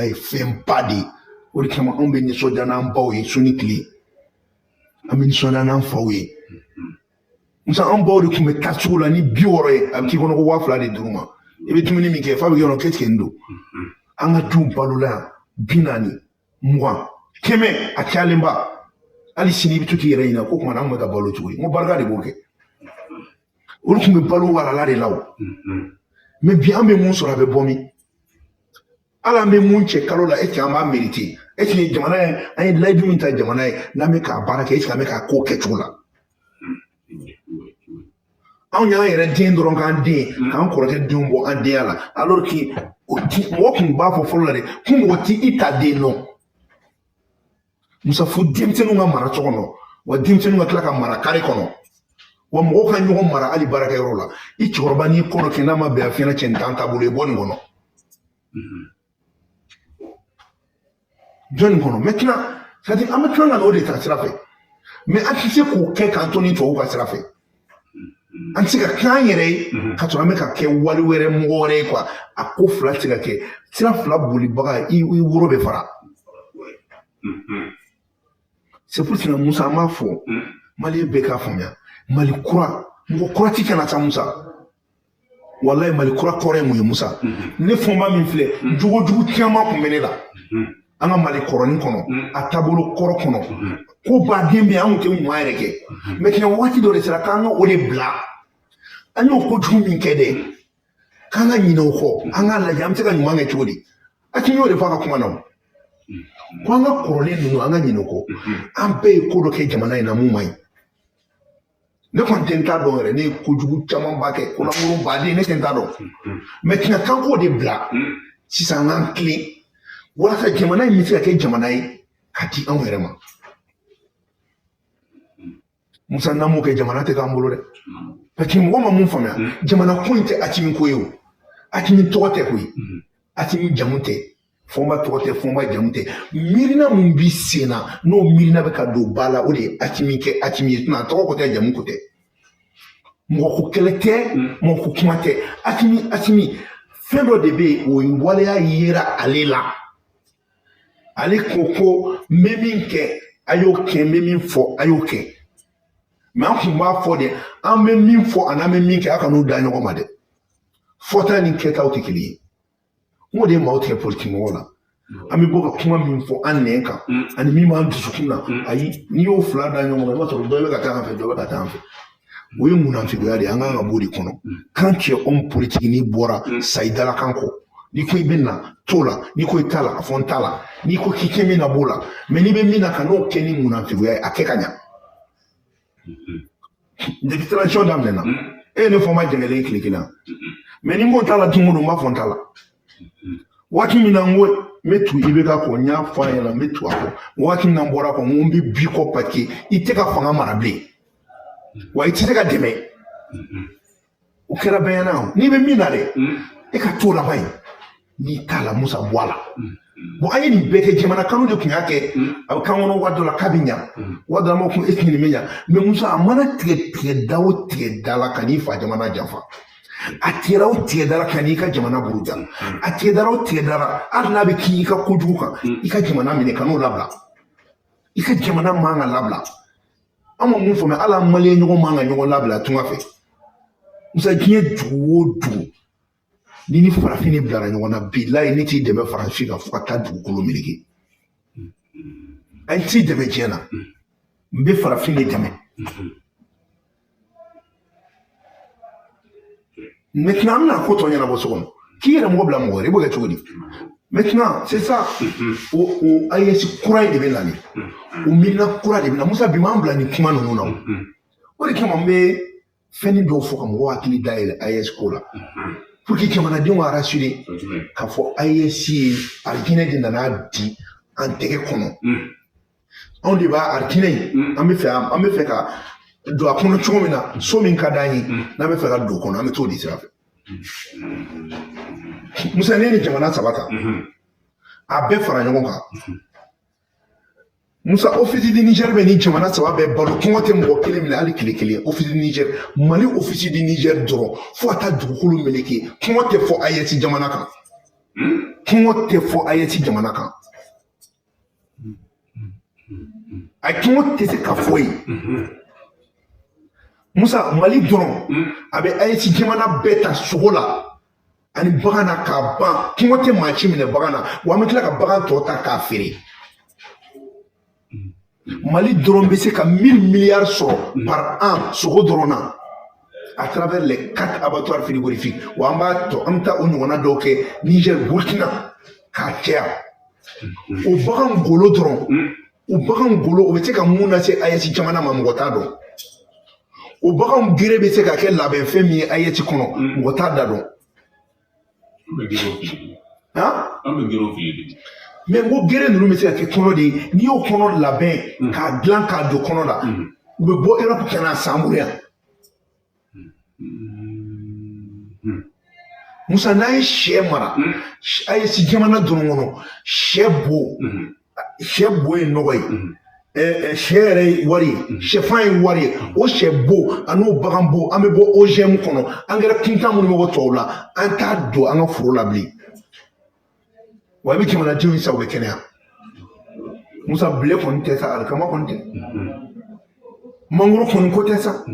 ye fɛnba de ye. O de kama anw bɛ nisɔndiya n'an baw ye su ni tile, an bɛ nisɔndiya n'an faw ye. Musa, an baw de tun bɛ taa sugu la ni 60 ye, a bɛ k'i kɔnɔ ko 2000 de d'u ma. I bɛ dumuni min kɛ f'a bɛ k'i kɔnɔ qu'est-ce que nin don. An ka duw balola yan 40, 20, 100, a cayalenba. Hali sini i bɛ to k'i yɛrɛ ɲininka ko tuma na an tun bɛ ka balo cogo di. N ko barika de b'o kɛ. Olu tun bɛ balo walala de la o. Mais bi an bɛ mun sɔrɔ, a bɛ bɔ min? Hali an bɛ mun cɛ kalo la, est-ce que an b'a mériter? Est-ce que jamana ye, an ye layidu min ta jamana ye, n'an bɛ k'a baara kɛ, est-ce que an bɛ k'a ko kɛcogo la? Anw y'an yɛrɛ den dɔrɔn k'an den, k'an kɔrɔkɛ denw bɔ an denya la, alors que mɔgɔ tun b'a fɔ fɔlɔ la dɛ, ko mɔgɔ t'i i ta den dɔn. Musa, fo denmisɛnninw ka mara so kɔnɔ, wa denmisɛnninw ka tila ka mara kare kɔnɔ, wa mɔgɔw ka ɲɔgɔn mara hali baarakɛyɔrɔ la. I cɛkɔrɔba n'i kɔ dɔ kɛ n'a ma bɛn a fiɲɛ cɛ nin t'an taabolo ye, bɔ nin kɔnɔ. Jɔn nin kɔnɔ. Maintenant, c'est-à-dire an bɛ tila ka n'o de ta sira fɛ, mais an tɛ se k'o kɛ k'an to ni tubabuw ka sira fɛ. An tɛ se ka kɛ an yɛrɛ ye ka sɔrɔ an bɛ ka kɛ wali wɛrɛ mɔgɔ wɛrɛ ye quoi. A ko fila tɛ se ka kɛ. Sira fila bolibaga, i woro bɛ fara. C'est pour cela, Musa, an b'a fɔ Malien bɛɛ k'a faamuya, Mali kura, mɔgɔ kura ti kana sa Musa. Walayi, Mali kura kɔrɔ ye mun ye Musa? Ne fɔnba min filɛ, jogojugu caman kun bɛ ne la an ka Mali kɔrɔnin kɔnɔ, a taabolo kɔrɔ kɔnɔ, ko baden bɛ yen, an kun tɛ ɲuman yɛrɛ kɛ. Maintenant waati dɔ de sera k'an ka o de bila. An y'o kojugu min kɛ dɛ, k'an ka ɲinɛ o kɔ, an k'a lajɛ an bɛ se ka ɲuman kɛ cogo di. A tun y'o de fɔ a ka kuma na o. Ko an ka kɔrɔlen ninnu, an ka ɲinɛ o kɔ. An bɛɛ ye ko dɔ kɛ jamana in na mun man ɲi. Ne kɔni tɛ n t'a dɔn yɛrɛ, ne ye kojugu camanba kɛ, kolankolon baden, ne tɛ n t'a dɔn. Maintenant k'an k'o de bila sisan, an k'an tilen walasa jamana in bɛ se ka kɛ jamana ye ka di anw yɛrɛ ma. Musa, n'an m'o kɛ, jamana tɛ k'an bolo dɛ. Parce que mɔgɔ ma mun faamuya, jamana ko in tɛ Asimi ko ye o. Asimi tɔgɔ tɛ koyi, Asimi jamu tɛ, Fɔnba tɔgɔ tɛ, Fɔnba jamu tɛ. Miirina mun bi sen na, n'o miirina bɛ ka don ba la, o de ye Asimi kɛ Asimi ye. A tɔgɔ ko tɛ, jamu ko tɛ, mɔgɔ ko kɛlɛ tɛ, mɔgɔ ko kuma tɛ. Asimi, Asimi fɛn dɔ de bɛ yen, o ye waleya yera ale la. Ale ko ko n bɛ min kɛ, a y'o kɛ, n bɛ min fɔ, a y'o kɛ. Mais an kun b'a fɔ de, an bɛ min fɔ ani an bɛ min kɛ, a kan'u da ɲɔgɔn ma dɛ. Fɔta ni kɛtaw tɛ kelen ye. N ko de ye maaw tigɛ politiki mɔgɔw la. An bɛ bɔ ka kuma min fɔ an nɛn kan ani min b'an dusukun na, ayi, n'i y'o fila da ɲɔgɔn kan, i b'a sɔrɔ dɔ bɛ ka taa an fɛ, dɔ bɛ ka taa an fɛ. O ye munafigiya de ye, an kan ka b'o de kɔnɔ. Quand tu es homme politique, n'i bɔra sa i dalakan kɔ. N'i ko i bɛ na, t'o la. N'i ko i t'a la, a fɔ n t'a la. N'i ko k'i tɛ min na, b'o la. Mais n'i bɛ min na, ka n'o kɛ ni munafigiya ye, a kɛ ka ɲa. Depuis transition daminɛna, e ye ne fɔ n ma jɛngɛlen tile kelen. Mais ni n ko n t'a la don o don, n b'a fɔ n t'a la. Waati min na n ko n bɛ tugu IBK kɔ, n y'a fɔ a ɲɛna, n bɛ tugu a kɔ. Waati min na n bɔra a kɔ, n ko n bɛ bi kɔ parce que i tɛ ka fanga mara bilen, wa i tɛ se ka dɛmɛ. O kɛra bɛɛ ɲɛna o. N'i bɛ min na dɛ, e ka t'o laban ye. N'i t'a la, Musa, bɔ a la. Bon, an ye nin bɛɛ kɛ, jamana kanu de tun y'a kɛ. A bɛ kan kɔnɔ waati dɔ la k'a bɛ ɲa, waati dɔ la an b'a fɔ ko e nin bɛ ɲa. Mais Musa, a mana tigɛ tigɛ da o tigɛ da la ka n'i fa jamana janfa, a tigɛra o tigɛ da la ka n'i ka jamana buruja, a tigɛ dara o tigɛ da la, hali n'a bɛ k'i ka kojugu kan, i ka jamana minɛ ka n'o labila. I ka jamana man ka labila. An ma mun faamuya, hali an malien ɲɔgɔn man ka ɲɔgɔn labila tunga fɛ. Musa, diɲɛ dugu o dugu, ni ni farafin de bilara ɲɔgɔn na, bilayi, ne t'i dɛmɛ farafin kan fo ka taa dugukolo meleke. An t'i dɛmɛ diɲɛ na, n bɛ farafin de dɛmɛ. Maintenant, an bɛna ko tɔ ɲɛnabɔ so kɔnɔ, k'i yɛrɛ mɔgɔ bila mɔgɔ wɛrɛ, i b'o kɛ cogo di? Maintenant, c'est ça, o AES kura in de bɛ nalen, o miirina kura de bɛ na. Musa, bi m'an bila nin kuma ninnu na o. O de kama n bɛ fɛnnin dɔw fɔ ka mɔgɔw hakili dayɛlɛ AES ko la, pour que jamanadenw ka rassurer k'a fɔ AES ye Alijinɛ de nana di an tɛgɛ kɔnɔ. Anw de b'a Alijinɛ in, an bɛ fɛ ka don a kɔnɔ cogo min na, so min ka d'an ye, n'an bɛ fɛ ka don o kɔnɔ, an bɛ t'o de sira fɛ. Musa, ne ni jamana saba ta, a bɛɛ fara ɲɔgɔn kan. Musa, Office du Niger bɛ ni jamana saba bɛɛ balo, kɔngɔ tɛ mɔgɔ kelen minɛ hali tile kelen. Office du Niger, Mali Office du Niger dɔrɔn, fo ka taa dugukolo meleke, kɔngɔ tɛ fɔ AES jamana kan. Kɔngɔ tɛ fɔ AES jamana kan. A kɔngɔ tɛ se ka fɔ yen. Musa, Mali dɔrɔn a bɛ AES jamana bɛɛ ta sogo la ani bagan na k'a ban. Kɔngɔ tɛ maa si minɛ bagan na, wa an bɛ tila ka bagan tɔ ta k'a feere. Mali dɔrɔn bɛ se ka 1000 milliards sɔrɔ par an sogo dɔrɔn na à travers les quatre abattoirs frigorifiques. Wa an b'a tɔ, an bɛ taa o ɲɔgɔnna dɔw kɛ Niger, Burkina k'a caya. O bagan golo dɔrɔn, o bagan golo, o bɛ se ka mun lase AES jamana ma, mɔgɔ t'a dɔn. O baganw gere bɛ se ka kɛ labɛnfɛn min ye AES kɔnɔ, mɔgɔ t'a da dɔn. An bɛ gerew fili. Han? An bɛ gerew fili de. Mais n ko gere ninnu bɛ se ka kɛ kɔnɔ de ye. N'i y'o kɔnɔ labɛn k'a dilan k'a don kɔnɔ la, u bɛ bɔ Europe ka na san bolo yan. Musa, n'a ye sɛ mara AES jamana dɔrɔn kɔnɔ, sɛ bo, sɛ bo ye nɔgɔ ye, sɛ yɛrɛ ye wari ye, sɛfan ye wari ye. O sɛ bo ani o bagan bo, an bɛ bɔ OGM kɔnɔ, angɛrɛ kuntan minnu bɛ bɔ tubabu la, an t'a don an ka foro la bilen. Wa i bɛ jamanadenw sa, u bɛ kɛnɛya. Musa, blé kɔni tɛ sa, alikama kɔni tɛ, mangoro kɔni ko tɛ sa,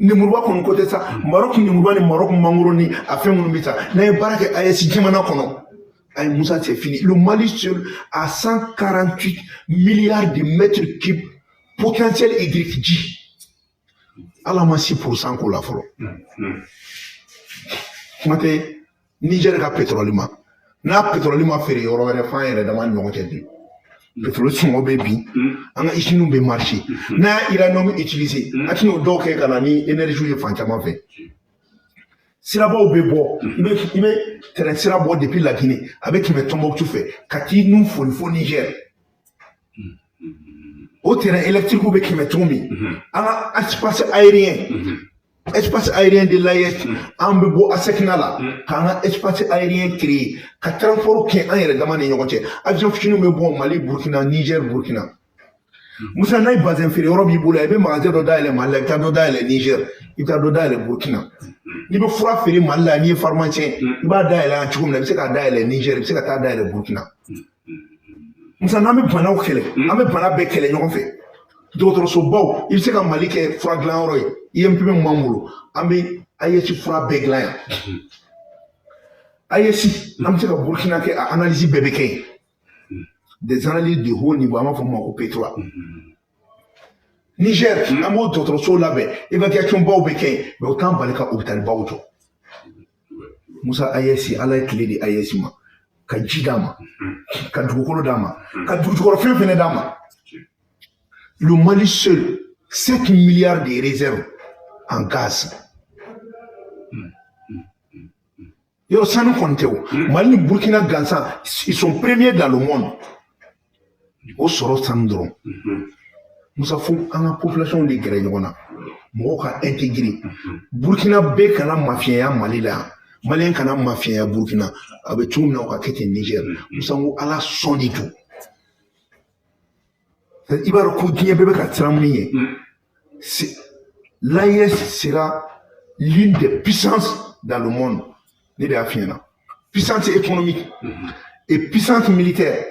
lemuruba kɔni ko tɛ sa. Maroc lemuruba ni Maroc mangoro ni a fɛn minnu bɛ sa, n'an ye baara kɛ AES jamana kɔnɔ, ayi Musa, c'est fini. Le Mali seul a 148 milliards de mètres cubes potentiel hydrique ji. Ala ma 6% k'o la fɔlɔ. Kuma tɛ Niger ka pétrole ma. N'a pétrole ma feere yɔrɔ wɛrɛ, f'an yɛrɛ dama ni ɲɔgɔn cɛ dun. Pétrole sɔngɔ bɛ bin, an ka usines bɛ marcher. N'a y'a uranium utiliser, an tɛna o dɔw kɛ ka na ni énergie ye fan caman fɛ. Sirabaw bɛ bɔ, i bɛ tɛrɛn sira bɔ depuis la Guinée, a bɛ tɛmɛ Tombouctou fɛ ka t'i nun foli fo Niger. O train électrique bɛ tɛmɛ cogo min, an ka espace aérien, espace aérien de l'AES, an bɛ bɔ ASECNA la k'an ka espace aérien créer ka transport kɛ an yɛrɛ dama ni ɲɔgɔn cɛ. Avion fitininw bɛ bɔ Mali, Burkina, Niger, Burkina. Musa, n'a ye bazɛn feere yɔrɔ b'i bolo, i bɛ magasin dɔ dayɛlɛ Mali la, i bɛ taa dɔ dayɛlɛ Niger, i bɛ taa dɔ dayɛlɛ Burkina. N'i bɛ fura feere Mali la, n'i ye pharmacien, i b'a dayɛlɛ yan cogo min na, i bɛ se k'a dayɛlɛ Niger, i bɛ se ka taa dayɛlɛ Burkina. Musa, n'an bɛ banaw kɛlɛ, an bɛ bana bɛɛ kɛlɛ ɲɔgɔn fɛ. Dɔgɔtɔrɔsobaw, i bɛ se ka Mali kɛ fura dilanyɔrɔ ye. IMP min b'an bolo, an bɛ AES fura bɛɛ dilan yan. AES, an bɛ se ka Burkina kɛ, a analyse bɛɛ bɛ kɛ yen, des analyses de haut niveau, an b'a fɔ o ma ko P3. Niger, an b'o dɔgɔtɔrɔso labɛn, évacuation baw bɛ kɛ yen, mais o t'an bali ka hôpital baw jɔ. Musa, AES, Ala ye tile di AES ma, ka ji d'a ma, ka dugukolo d'a ma, ka dugujukɔrɔfɛn fɛnɛ d'a ma. Le Mali seul, 7 milliards de réserves en gaz. Yɔrɔ sanu kɔni tɛ o. Mali ni Burkina gansan, ils sont premiers dans le monde. O sɔrɔ sanu dɔrɔn. Musa, fo an ka population de gɛrɛ ɲɔgɔn na, mɔgɔw ka intégrer. Burkina bɛɛ kana mafiɲɛya Mali la yan, Malien kana mafiɲɛya Burkina. A bɛ cogo min na, o ka kɛ ten Niger. Musa, n ko Ala sɔn de don. I b'a dɔn ko diɲɛ bɛɛ bɛ ka siran min ɲɛ, l'AES sera l'une des puissances dans le monde. Ne de y'a f'i ɲɛna, puissance économique et puissance militaire.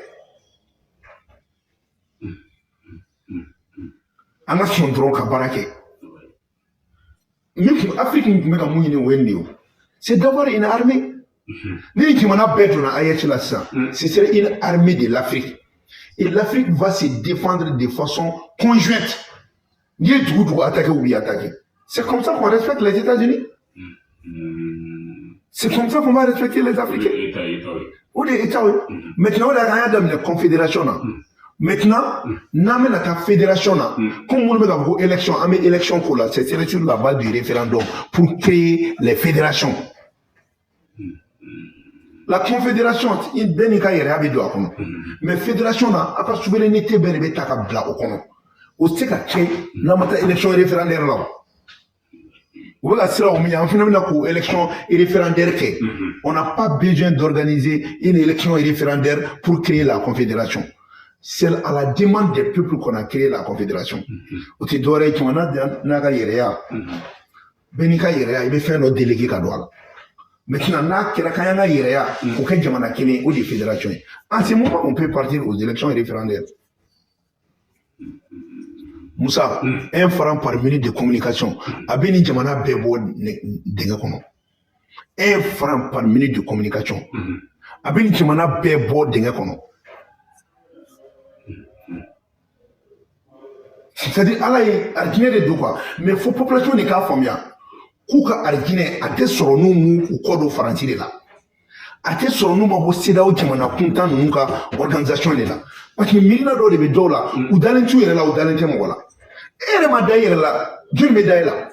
An ka sɔn dɔrɔn ka baara kɛ. Min kun Afrique tun bɛ ka mun ɲini, o ye nin de ye o, c'est d'avoir une armée. Ni jamana bɛɛ donna AES la sisan, ce serait une armée de l'Afrique et l'Afrique va se défendre de façon conjointe. N'i ye dugu dugu attaqué, u b'i attaqué. C'est comme ça qu'on respecte les États-Unis, c'est comme ça qu'on va respecter les Africains. O de ye État ye. Maintenant, o de y'a an y'a daminɛ confédération na. Maintenant, n'an bɛna taa fédération na, comme minnu bɛ k'a fɔ ko élection, an bɛ élection ko la, c'est sur la base du référendum pour créer les fédérations. La confédération, bɛɛ n'i ka yɛrɛya bɛ don a kɔnɔ. Mais fédération na, aw ka souveraineté bɛɛ de bɛ ta ka bila o kɔnɔ. O tɛ se ka kɛ n'an ma taa élection référendaire la o. U bɛ ka sira o min ɲɛ, an fana bɛna k'o élection référendaire kɛ. On n'a pas besoin d'organiser une élection référendaire pour créer la confédération. C'est à la demande des peuples qu'on a créé la confédération. O tɛ dɔwɛrɛ ye, jamana n'a ka yɛrɛya. Bɛɛ n'i ka yɛrɛya, i bɛ fɛn dɔ délégué ka don a la. Maintenant, n'a kɛra k'an y'an ka yɛrɛya k'o kɛ jamana kelen ye, o de ye fédération ye. En ce moment, on peut partir aux élections référendaires. Musa, 1 franc par minute de communication, a bɛ nin jamana bɛɛ bɔ dingɛ kɔnɔ. 1 franc par minute de communication, a bɛ nin jamana bɛɛ bɔ dingɛ kɔnɔ. C'est-à-dire Ala ye arijinɛ de don quoi, mais fo population de k'a faamuya k'u ka arijinɛ a tɛ sɔrɔ n'u m'u kɔ don Faransi de la, a tɛ sɔrɔ n'u ma bɔ CEDEAO jamana kuntan ninnu ka organisation de la, parce que miirina dɔw de bɛ dɔw la, u dalen t'u yɛrɛ la, u dalen tɛ mɔgɔ la. E yɛrɛ ma da i yɛrɛ la, joli bɛ da e la?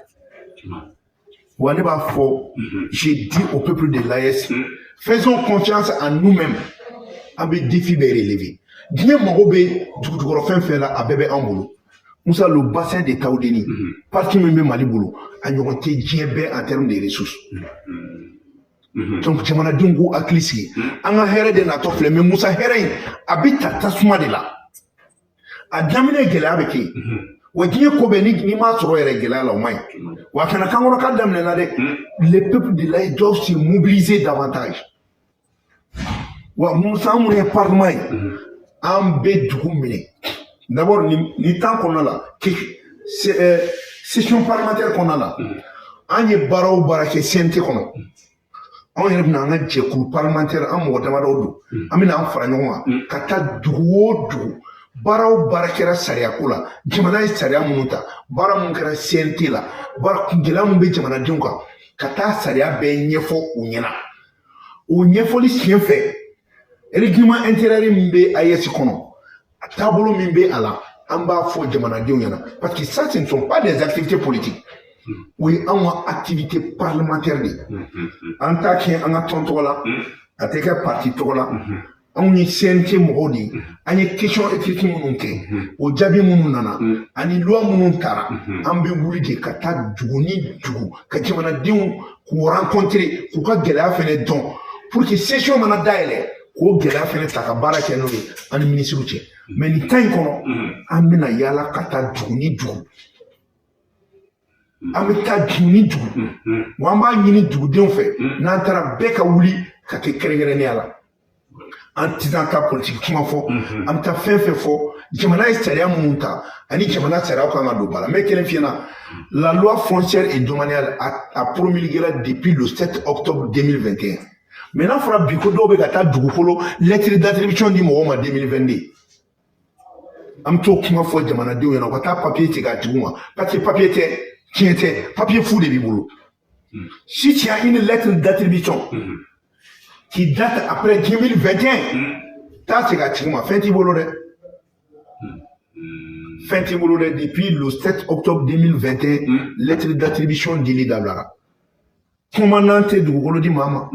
Wa ne b'a fɔ, j'ai dit au peuple de l'AES, faisons confiance en nous-mêmes. An bɛ défi bɛɛ relever. Diɲɛ mago bɛ dugujukɔrɔ fɛn fɛn la, a bɛɛ bɛ an bolo. Musa, le bassin de Taoudeni, partie min bɛ Mali bolo, a ɲɔgɔn tɛ diɲɛ bɛɛ en termes de ressources. Donc jamanadenw k'u hakili sigi, an ka hɛrɛ de natɔ filɛ. Mais Musa, hɛrɛ in a bɛ ta tasuma de la. A daminɛ gɛlɛya bɛ kɛ yen. Wa diɲɛ ko bɛɛ, n'i m'a sɔrɔ yɛrɛ gɛlɛya la, o man ɲi. Wa a kana kan kɔnɔ k'a daminɛna dɛ. Les peuples de l'AES doivent se mobiliser davantage. Wa Musa, an minnu ye parlement ye, an bɛ dugu minɛ d'abord nin temps kɔnɔna la, session parlementaire kɔnɔna la. An ye baara o baara kɛ CNT kɔnɔ, anw yɛrɛ bɛna an ka jɛkulu parlementaire, an mɔgɔ damadɔw don, an bɛna an fara ɲɔgɔn kan ka taa dugu o dugu. Baara o baara kɛra sariyako la, jamana ye sariya minnu ta, baara mun kɛra CNT la, baara gɛlɛya mun bɛ jamanadenw kan, ka taa sariya bɛɛ ɲɛfɔ u ɲɛna. O ɲɛfɔli sen fɛ, règlement intérieur min bɛ AES kɔnɔ, a taabolo min bɛ a la, an b'a fɔ jamanadenw ɲɛna, parce que ça, ce ne sont pas des activités politiques, o ye anw ka activité parlementaire de ye. An t'a kɛ an ka tɔn tɔgɔ la, a tɛ kɛ parti tɔgɔ la. Anw ye CNT mɔgɔw de ye. An ye question écrite minnu kɛ, o jaabi minnu nana ani loi minnu tara, an bɛ wuli de ka taa dugu ni dugu ka jamanadenw k'u rencontrer, k'u ka gɛlɛya fɛnɛ dɔn, pour que session mana dayɛlɛ, k'o gɛlɛya fɛnɛ ta ka baara kɛ n'o ye an ni minisiriw cɛ. Mais nin temps in kɔnɔ, an bɛna yaala ka taa dugu ni dugu, an bɛ taa dugu ni dugu. Wa an b'a ɲini dugudenw fɛ, n'an taara, bɛɛ ka wuli ka kɛ kɛrɛnkɛrɛnnenya la. An tɛ taa politiki kuma fɔ, an bɛ taa fɛn fɛn fɔ, jamana ye sariya minnu ta ani jamana sariyaw kan ka don ba la. N bɛ kelen f'i ɲɛna: la loi foncière et domaniale a promulgué depuis le 7 octobre 2021. Mais n'a fɔra bi ko dɔw bɛ ka taa dugukolo lettre d'attribution di mɔgɔw ma 2022, an bɛ t'o kuma fɔ jamanadenw ɲɛna, u ka taa papier ci k'a tigiw ma, parce que papier tɛ, tiɲɛ tɛ, papier fu de b'i bolo. Si tu as une lettre d'attribution qui date après 2021, taa segin a tigi ma, fɛn t'i bolo dɛ, fɛn t'i bolo dɛ. Depuis le 7 octobre 2021, lettre d'attribution dili dabilara. Commandant tɛ dugukolo di maa ma,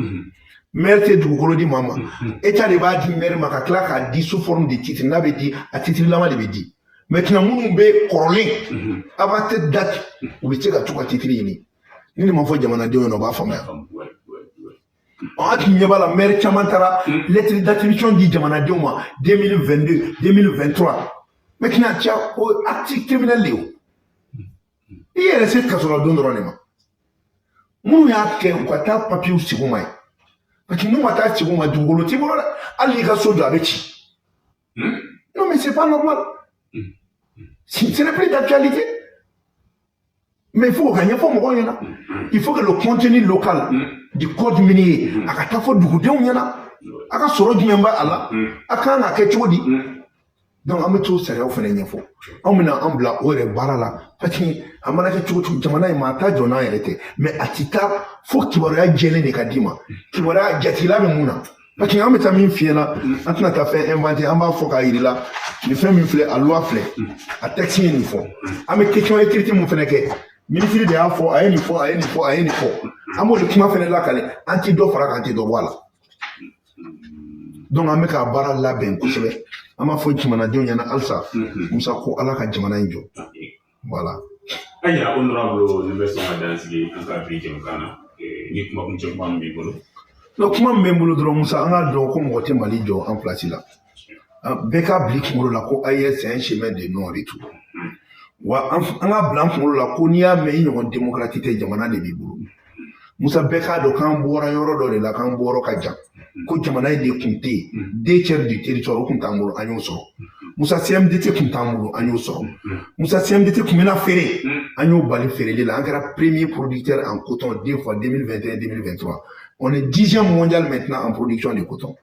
maire tɛ dugukolo di maa ma, État de b'a di maire ma ka tila k'a di sous forme de titre. N'a bɛ di, a titre lama de bɛ di. Maintenant, minnu bɛ kɔrɔlen avant cette date, u bɛ se ka t'u ka titre ɲini. Ni nin ma fɔ jamanadenw ɲɛna, u b'a faamuya. An tun ɲɛ b'a la, maire caman taara lettre d'attribution di jamanadenw ma 2022, 2023. Maintenant, cɛ, o acte criminel de ye. O i yɛrɛ se kasola don dɔrɔn de ma. Minnu y'a kɛ, u ka taa papiyew sigi u ma ye, parce que n'u ma taa sigi u ma, dugukolo t'i bolo dɛ. Hali n'i ka so jɔ, a bɛ ci. Non mais c'est pas normal, ce n'est plus d'actualité. Mais il faut ka ɲɛfɔ mɔgɔw ɲɛna, il faut que le contenu local du code minier a ka taa fɔ dugudenw ɲɛna, a ka sɔrɔ jumɛn b'a la, a kan ka kɛ cogo di. Donc an bɛ t'o sariyaw fana ɲɛfɔ. Anw bɛna an bila o yɛrɛ baara la, parce que a mana kɛ cogo cogo, jamana in maa t'a jɔ n'an yɛrɛ tɛ. Mais a ti taa fo kibaruya jɛlen de ka d'i ma, kibaruya jatigila bɛ mun na, parce que an bɛ taa min f'i ɲɛna, an tɛna taa fɛn inventé. An b'a fɔ k'a yir'i la, nin fɛn min filɛ, a loi filɛ, a texte ye nin fɔ. An bɛ question écrite mun fana kɛ, minisiri de y'a fɔ, a ye nin fɔ, a ye nin fɔ, a ye nin fɔ. An b'o de kuma fana lakale, an ti dɔ fara kan, an ti dɔ bɔ a la. Donc an bɛ ka baara labɛn kosɛbɛ. An b'a fɔ jamanadenw ɲɛna halisa, Musa, ko Ala ka jamana in jɔ. Voilà. Ayiwa, honorable, ne bɛ sɔn ka dan sigi an ka bi jɛmukan na ni kuma kuncɛ kuma min b'i bolo. Donc kuma min bɛ n bolo dɔrɔn, Musa, an k'a dɔn ko mɔgɔ tɛ Mali jɔ an place la. Bɛɛ k'a bila i kunkolo la ko AES, c'est un chemin de non retour. Wa an k'a bila an kunkolo la ko n'i y'a mɛn i ɲɔgɔn démocrate tɛ, jamana de b'i bolo. Musa, bɛɛ k'a dɔn k'an bɔra yɔrɔ dɔ de la, k'an bɔyɔrɔ ka jan, ko jamana in de tun tɛ yen. 2/3 du territoire, o tun t'an bolo, an y'o sɔrɔ. Musa, CMDT tun t'an bolo, an y'o sɔrɔ. Musa, CMDT tun bɛna feere, an y'o bali feereli la. An kɛra premier producteur en coton deux fois, 2021, 2023. On est 10e mondial maintenant en production de coton,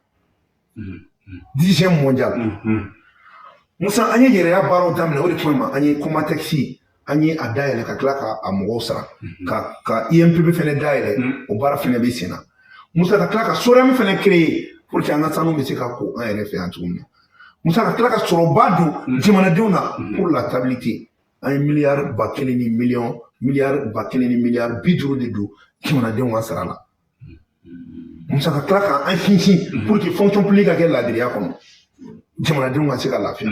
10e mondial. Musa, an ye yɛrɛya baaraw daminɛ. O de kama an ye Comatex, an ye a dayɛlɛ ka tila ka a mɔgɔw sara, ka INPP fɛnɛ dayɛlɛ, o baara fɛnɛ bɛ sen na. Musa, ka tila ka SOREM fɛnɛ créer pour que an ka sanu bɛ se ka ko an yɛrɛ fɛ yan cogo min na. Musa, ka tila ka sɔrɔba don jamanadenw na pour la stabilité. An ye miliyari 1000 ni miliyɔn, miliyari 1000 ni miliyari 50 de don jamanadenw ka sara la. Musa, ka tila k'an sinsin pour que fonction publique ka kɛ laadiriya kɔnɔ, jamanadenw ka se ka lafiya.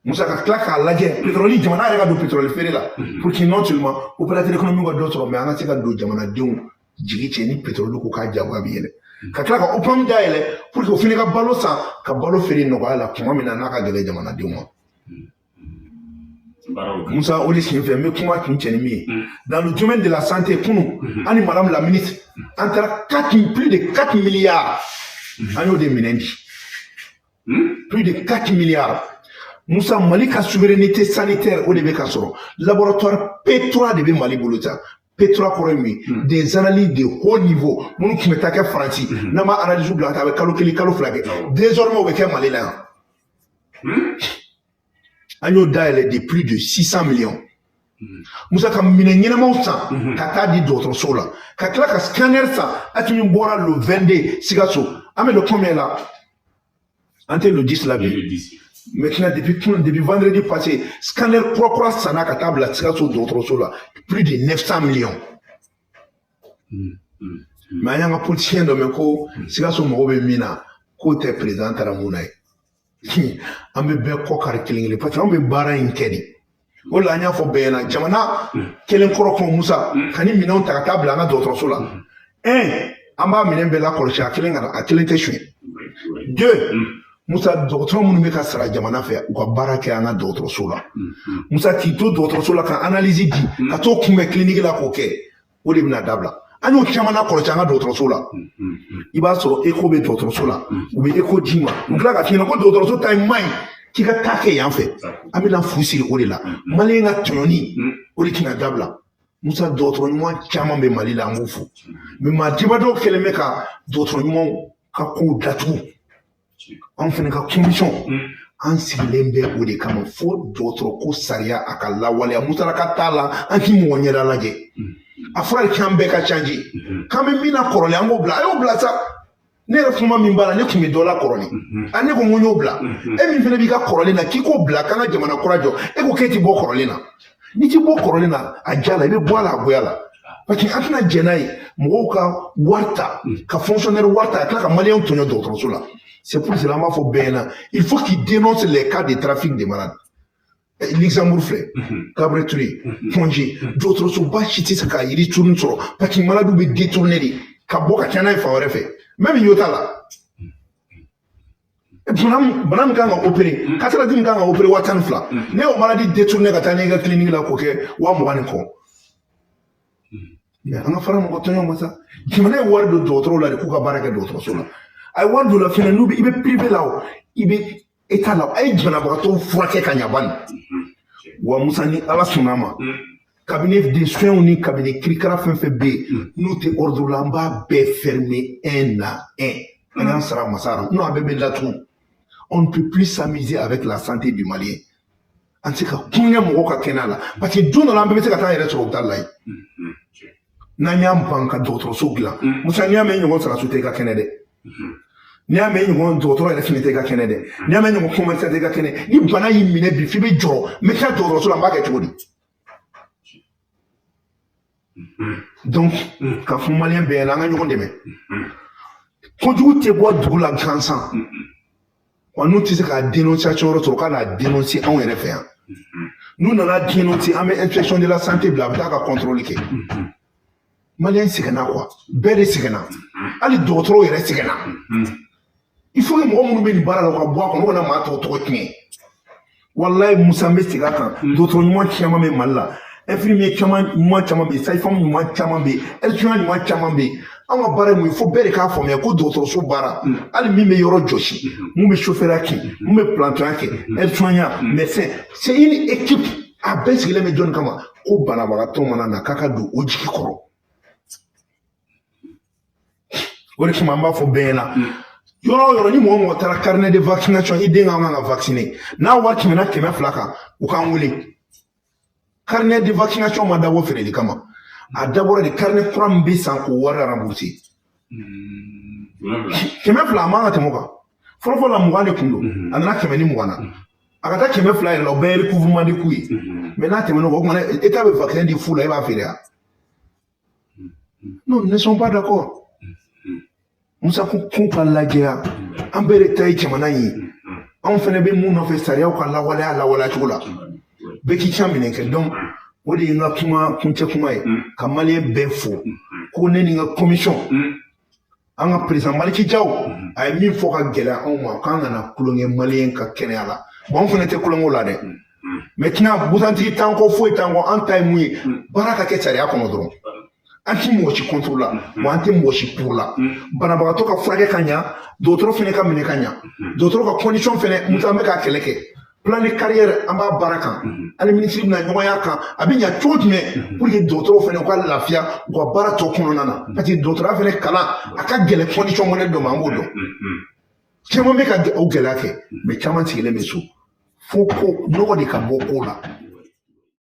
Musa, ka tila k'a lajɛ pétrole, jamana yɛrɛ ka don pétrole feere la pour que non seulement opérateur économique ka dɔ sɔrɔ, mais an ka se ka don jamanadenw jigi cɛ ni pétrole ko k'a jagoya bɛ yɛlɛ. Ka tila ka OPAM dayɛlɛ pour que o fana ka balo san, ka balo feere nɔgɔya la tuma min na n'a ka gɛlɛn jamanadenw ma. Musa, o de senfɛ, n bɛ kuma kun cɛ ni min ye, dans le domaine de la santé, kunun an ni madame la ministre, an taara 4, plus de 4 milliards, an y'o de minɛn di, plus de 4 milliards. Musa, Mali ka souveraineté sanitaire, o de bɛ ka sɔrɔ. Laboratoire P3 de bɛ Mali bolo tan. P3 kɔrɔ ye min ye? Des analyses de haut niveau minnu tun bɛ taa kɛ Faransi, n'an b'a analyse bila ka taa, a bɛ kalo 1, kalo 2 kɛ. Désormais o bɛ kɛ Mali la yan. An y'o dayɛlɛ de plus de 600 millions. Musa, ka minɛn ɲɛnamaw san ka taa di dɔgɔtɔrɔsow la, ka tila ka scanner san. Assimi bɔra le 22 Sikaso, an bɛ le combien la? An tɛ le 10 la bi. Maintenant, depuis vendredi passé, scanner kura kura sanna ka taa bila Sikaso dɔgɔtɔrɔso la, plus de 900 millions. Mais an y'an ka politicien dɔ mɛn ko Sikaso mago bɛ min na, k'o tɛ président taara mun na ye. An bɛ bɛɛ kɔ kari kelen kelen, parce que anw bɛ baara in kɛ de. O de la an y'a fɔ bɛɛ ɲɛna, jamana kelen kɔrɔ kɔn. Musa, ka ni minɛnw ta ka taa bila an ka dɔgɔtɔrɔso la, un, an b'a minɛn bɛɛ lakɔlɔsi, a kelen ka a kelen tɛ suɲɛ. Deux, Musa, dɔgɔtɔrɔ minnu bɛ ka sara jamana fɛ, u ka baara kɛ an ka dɔgɔtɔrɔso la. Musa, k'i to dɔgɔtɔrɔso la ka analyse di, ka t'o kunbɛn clinique la k'o kɛ, o de bɛna dabila. An y'o caman lakɔlɔsi an ka dɔgɔtɔrɔso la. I b'a sɔrɔ écho bɛ dɔgɔtɔrɔso la, u bɛ écho d'i ma, u tila ka f'i ɲɛna ko dɔgɔtɔrɔso ta in man ɲi, k'i ka taa kɛ yan fɛ. An bɛna fu siri o de la. Maliyɛn ka tɔɲɔni, o de tɛna dabila. Musa, dɔgɔtɔrɔ ɲuman caman bɛ Mali la, an b'u fo, mais maa jibadɔw kɛlen bɛ ka dɔgɔtɔrɔ ɲumanw ka kow datugu. Anw fana ka commission, an sigilen bɛ o de kama, fo dɔgɔtɔrɔ ko sariya a ka lawaleya. Musalaka t'a la, an k'i mɔgɔ ɲɛda lajɛ. A fɔra de k'an bɛɛ ka changer, k'an bɛ min na kɔrɔlen, an k'o bila. A y'o bila sa. Ne yɛrɛ, kuma min b'a la, ne tun bɛ dɔ la kɔrɔlen. A ne ko n ko n y'o bila. E min fana b'i ka kɔrɔlen na, k'i k'o bila, k'an ka jamana kura jɔ, e ko k'e ti bɔ kɔrɔlen na. N'i ti bɔ kɔrɔlen na, a ja la, i bɛ bɔ a la, a goya la, parce que an tɛna jɛn n'a ye mɔgɔw ka wari ta, ka fonctionnaire wari ta, ka tila ka maliyɛnw tɔɲɔ dɔgɔtɔrɔso la. C'est pour cela an b'a fɔ bɛɛ ɲɛna, il faut qu'il dénonce les cas de trafic de malades. Luxembourg filɛ, Gabriel Touré, Point G, dɔgɔtɔrɔsoba si tɛ se ka yiri turu sɔrɔ, parce que malades bɛ détourner de ka bɔ ka taa n'a ye fan wɛrɛ fɛ. Même yo t'a la, bana min kan ka opérer, cataracte min kan ka opérer 12,000, ne y'o maladie détourner ka taa n'i ka clinique la k'o kɛ 20,000 ni kɔ. Mais an ka fara mɔgɔ tɔɲɔ ma sa. Jamana ye wari don dɔgɔtɔrɔw la de k'u ka baara kɛ dɔgɔtɔrɔso la. A ye wari don la fɛnɛ, n'u bɛ, i bɛ privé la o, i bɛ état la, a ye banabagatɔw furakɛ ka ɲa bani. Wa Musa, ni Ala sɔnna a ma, cabinet de soins ni cabinet kirikara fɛn fɛn bɛ yen n'u tɛ ordre la, an b'a bɛɛ fermer un à un. An y'an sara masa la, non, a bɛɛ bɛ datugu. On ne peut plus s'amuser avec la santé du Malien. An tɛ se ka kulonkɛ mɔgɔw ka kɛnɛya la, parce que don dɔ la, an bɛɛ bɛ se ka taa an yɛrɛ sɔrɔ hôpital la yen. N'an y'an ban ka dɔgɔtɔrɔso dilan, Musa, n'i y'a mɛn ɲɔgɔn saraso tɛ i ka kɛnɛ dɛ, n'i y'a mɛn ɲɔgɔn dɔgɔtɔrɔ yɛrɛ fɛnɛ tɛ i ka kɛnɛ dɛ, n'i y'a mɛn ɲɔgɔn commerçant tɛ i ka kɛnɛ. Ni bana y'i minɛ bi, f'i bɛ jɔrɔ, n bɛ taa dɔgɔtɔrɔso la, n b'a kɛ cogo di? Donc ka fɔ maliyɛn bɛɛ ɲɛna, an ka ɲɔgɔn dɛmɛ. Kojugu tɛ bɔ dugu la gansan wa. N'u tɛ se ka dénonciation yɔrɔ sɔrɔ, k'a n'a dénoncer anw yɛrɛ fɛ yan. N'u nana dénoncer, an bɛ inspection de la santé bila, a bɛ taa ka contrôle kɛ. Maliyɛn sɛgɛnna quoi, bɛɛ de sɛgɛnna, hali dɔgɔtɔrɔw yɛrɛ sɛgɛnna. Il faut que mɔgɔ minnu bɛ nin baara la, u ka bɔ a kɔnɔ, u kana maa tɔw tɔgɔ tiɲɛ. Walayi Musa, n bɛ segin a kan, dɔgɔtɔrɔ ɲuman caman bɛ Mali la, infirmier caman ɲuman caman bɛ yen, sage-femme ɲuman caman bɛ yen, aide-soignant ɲuman caman bɛ yen. Anw ka baara ye mun ye? Fo bɛɛ de k'a faamuya ko dɔgɔtɔrɔso baara, hali min bɛ yɔrɔ jɔsi, mun bɛ chauffeur kɛ, mun bɛ planton kɛ, aide-soignant, médecin, c'est une équipe. A bɛɛ sigilen bɛ jɔnni kama? Ko banabagatɔ mana na k'a ka don o jigi kɔrɔ. O de kama an b'a fɔ bɛɛ ɲɛna, yɔrɔ o yɔrɔ ni mɔgɔ mɔgɔ taara carnet de vaccination, i den ka kan ka vacciner, n'a wari tɛmɛna 200 kan, u k'an wele. Carnet de vaccination ma dabɔ feereli kama, a dabɔra de carnet kura min bɛ san k'o wari rembourser. 200, a man ka tɛmɛ o kan. Fɔlɔfɔlɔ la, 20 de kun don, a nana 120 na, a ka taa 200 yɛrɛ la, o bɛɛ ye recouvrement de coût ye. Mais n'a tɛmɛn'o kan, o kumana État bɛ vaccin di fu la, e b'a feere wa? Non, nous ne sommes pas d'accord. Musa, ko ko ka lajɛya, an bɛɛ de ta ye jamana in ye. Anw fɛnɛ bɛ mun nɔfɛ? Sariyaw ka lawaleya, lawaleya cogo la, bɛɛ k'i ka minɛ kɛ. Donc o de ye n ka kuma kuncɛ kuma ye, ka maliyɛn bɛɛ fo ko ne ni n ka commission, an ka président Maliki Jaw, a ye min fɔ ka gɛlɛya anw ma, k'an kana kulonkɛ maliyɛn ka kɛnɛya la. Bon, anw fɛnɛ tɛ kulonkɛ la dɛ. Maintenant, busantigi t'an kɔ, foyi t'an kɔ. An ta ye mun ye? Baara ka kɛ sariya kɔnɔ dɔrɔn. An ti mɔgɔ si contre la wa, an tɛ mɔgɔ si pour la. Banabagatɔ ka furakɛ ka ɲa, dɔgɔtɔrɔ fɛnɛ ka minɛ ka ɲa, dɔgɔtɔrɔ ka condition fɛnɛ. Musa, an bɛ ka kɛlɛ kɛ, plan de carrière, an b'a baara kan. Hali minisiri bɛna ɲɔgɔnya kan, a bɛ ɲa cogo jumɛn pour que dɔgɔtɔrɔw fɛnɛ u ka lafiya u ka baara tɔ kɔnɔna na? Parce que dɔgɔtɔrɔya fɛnɛ kalan a ka gɛlɛn, condition modèle dɔ ma, an b'o dɔn. Caman bɛ ka o gɛlɛya kɛ, mais caman sigilen bɛ so. Fo ko nɔgɔ de ka bɔ ko la.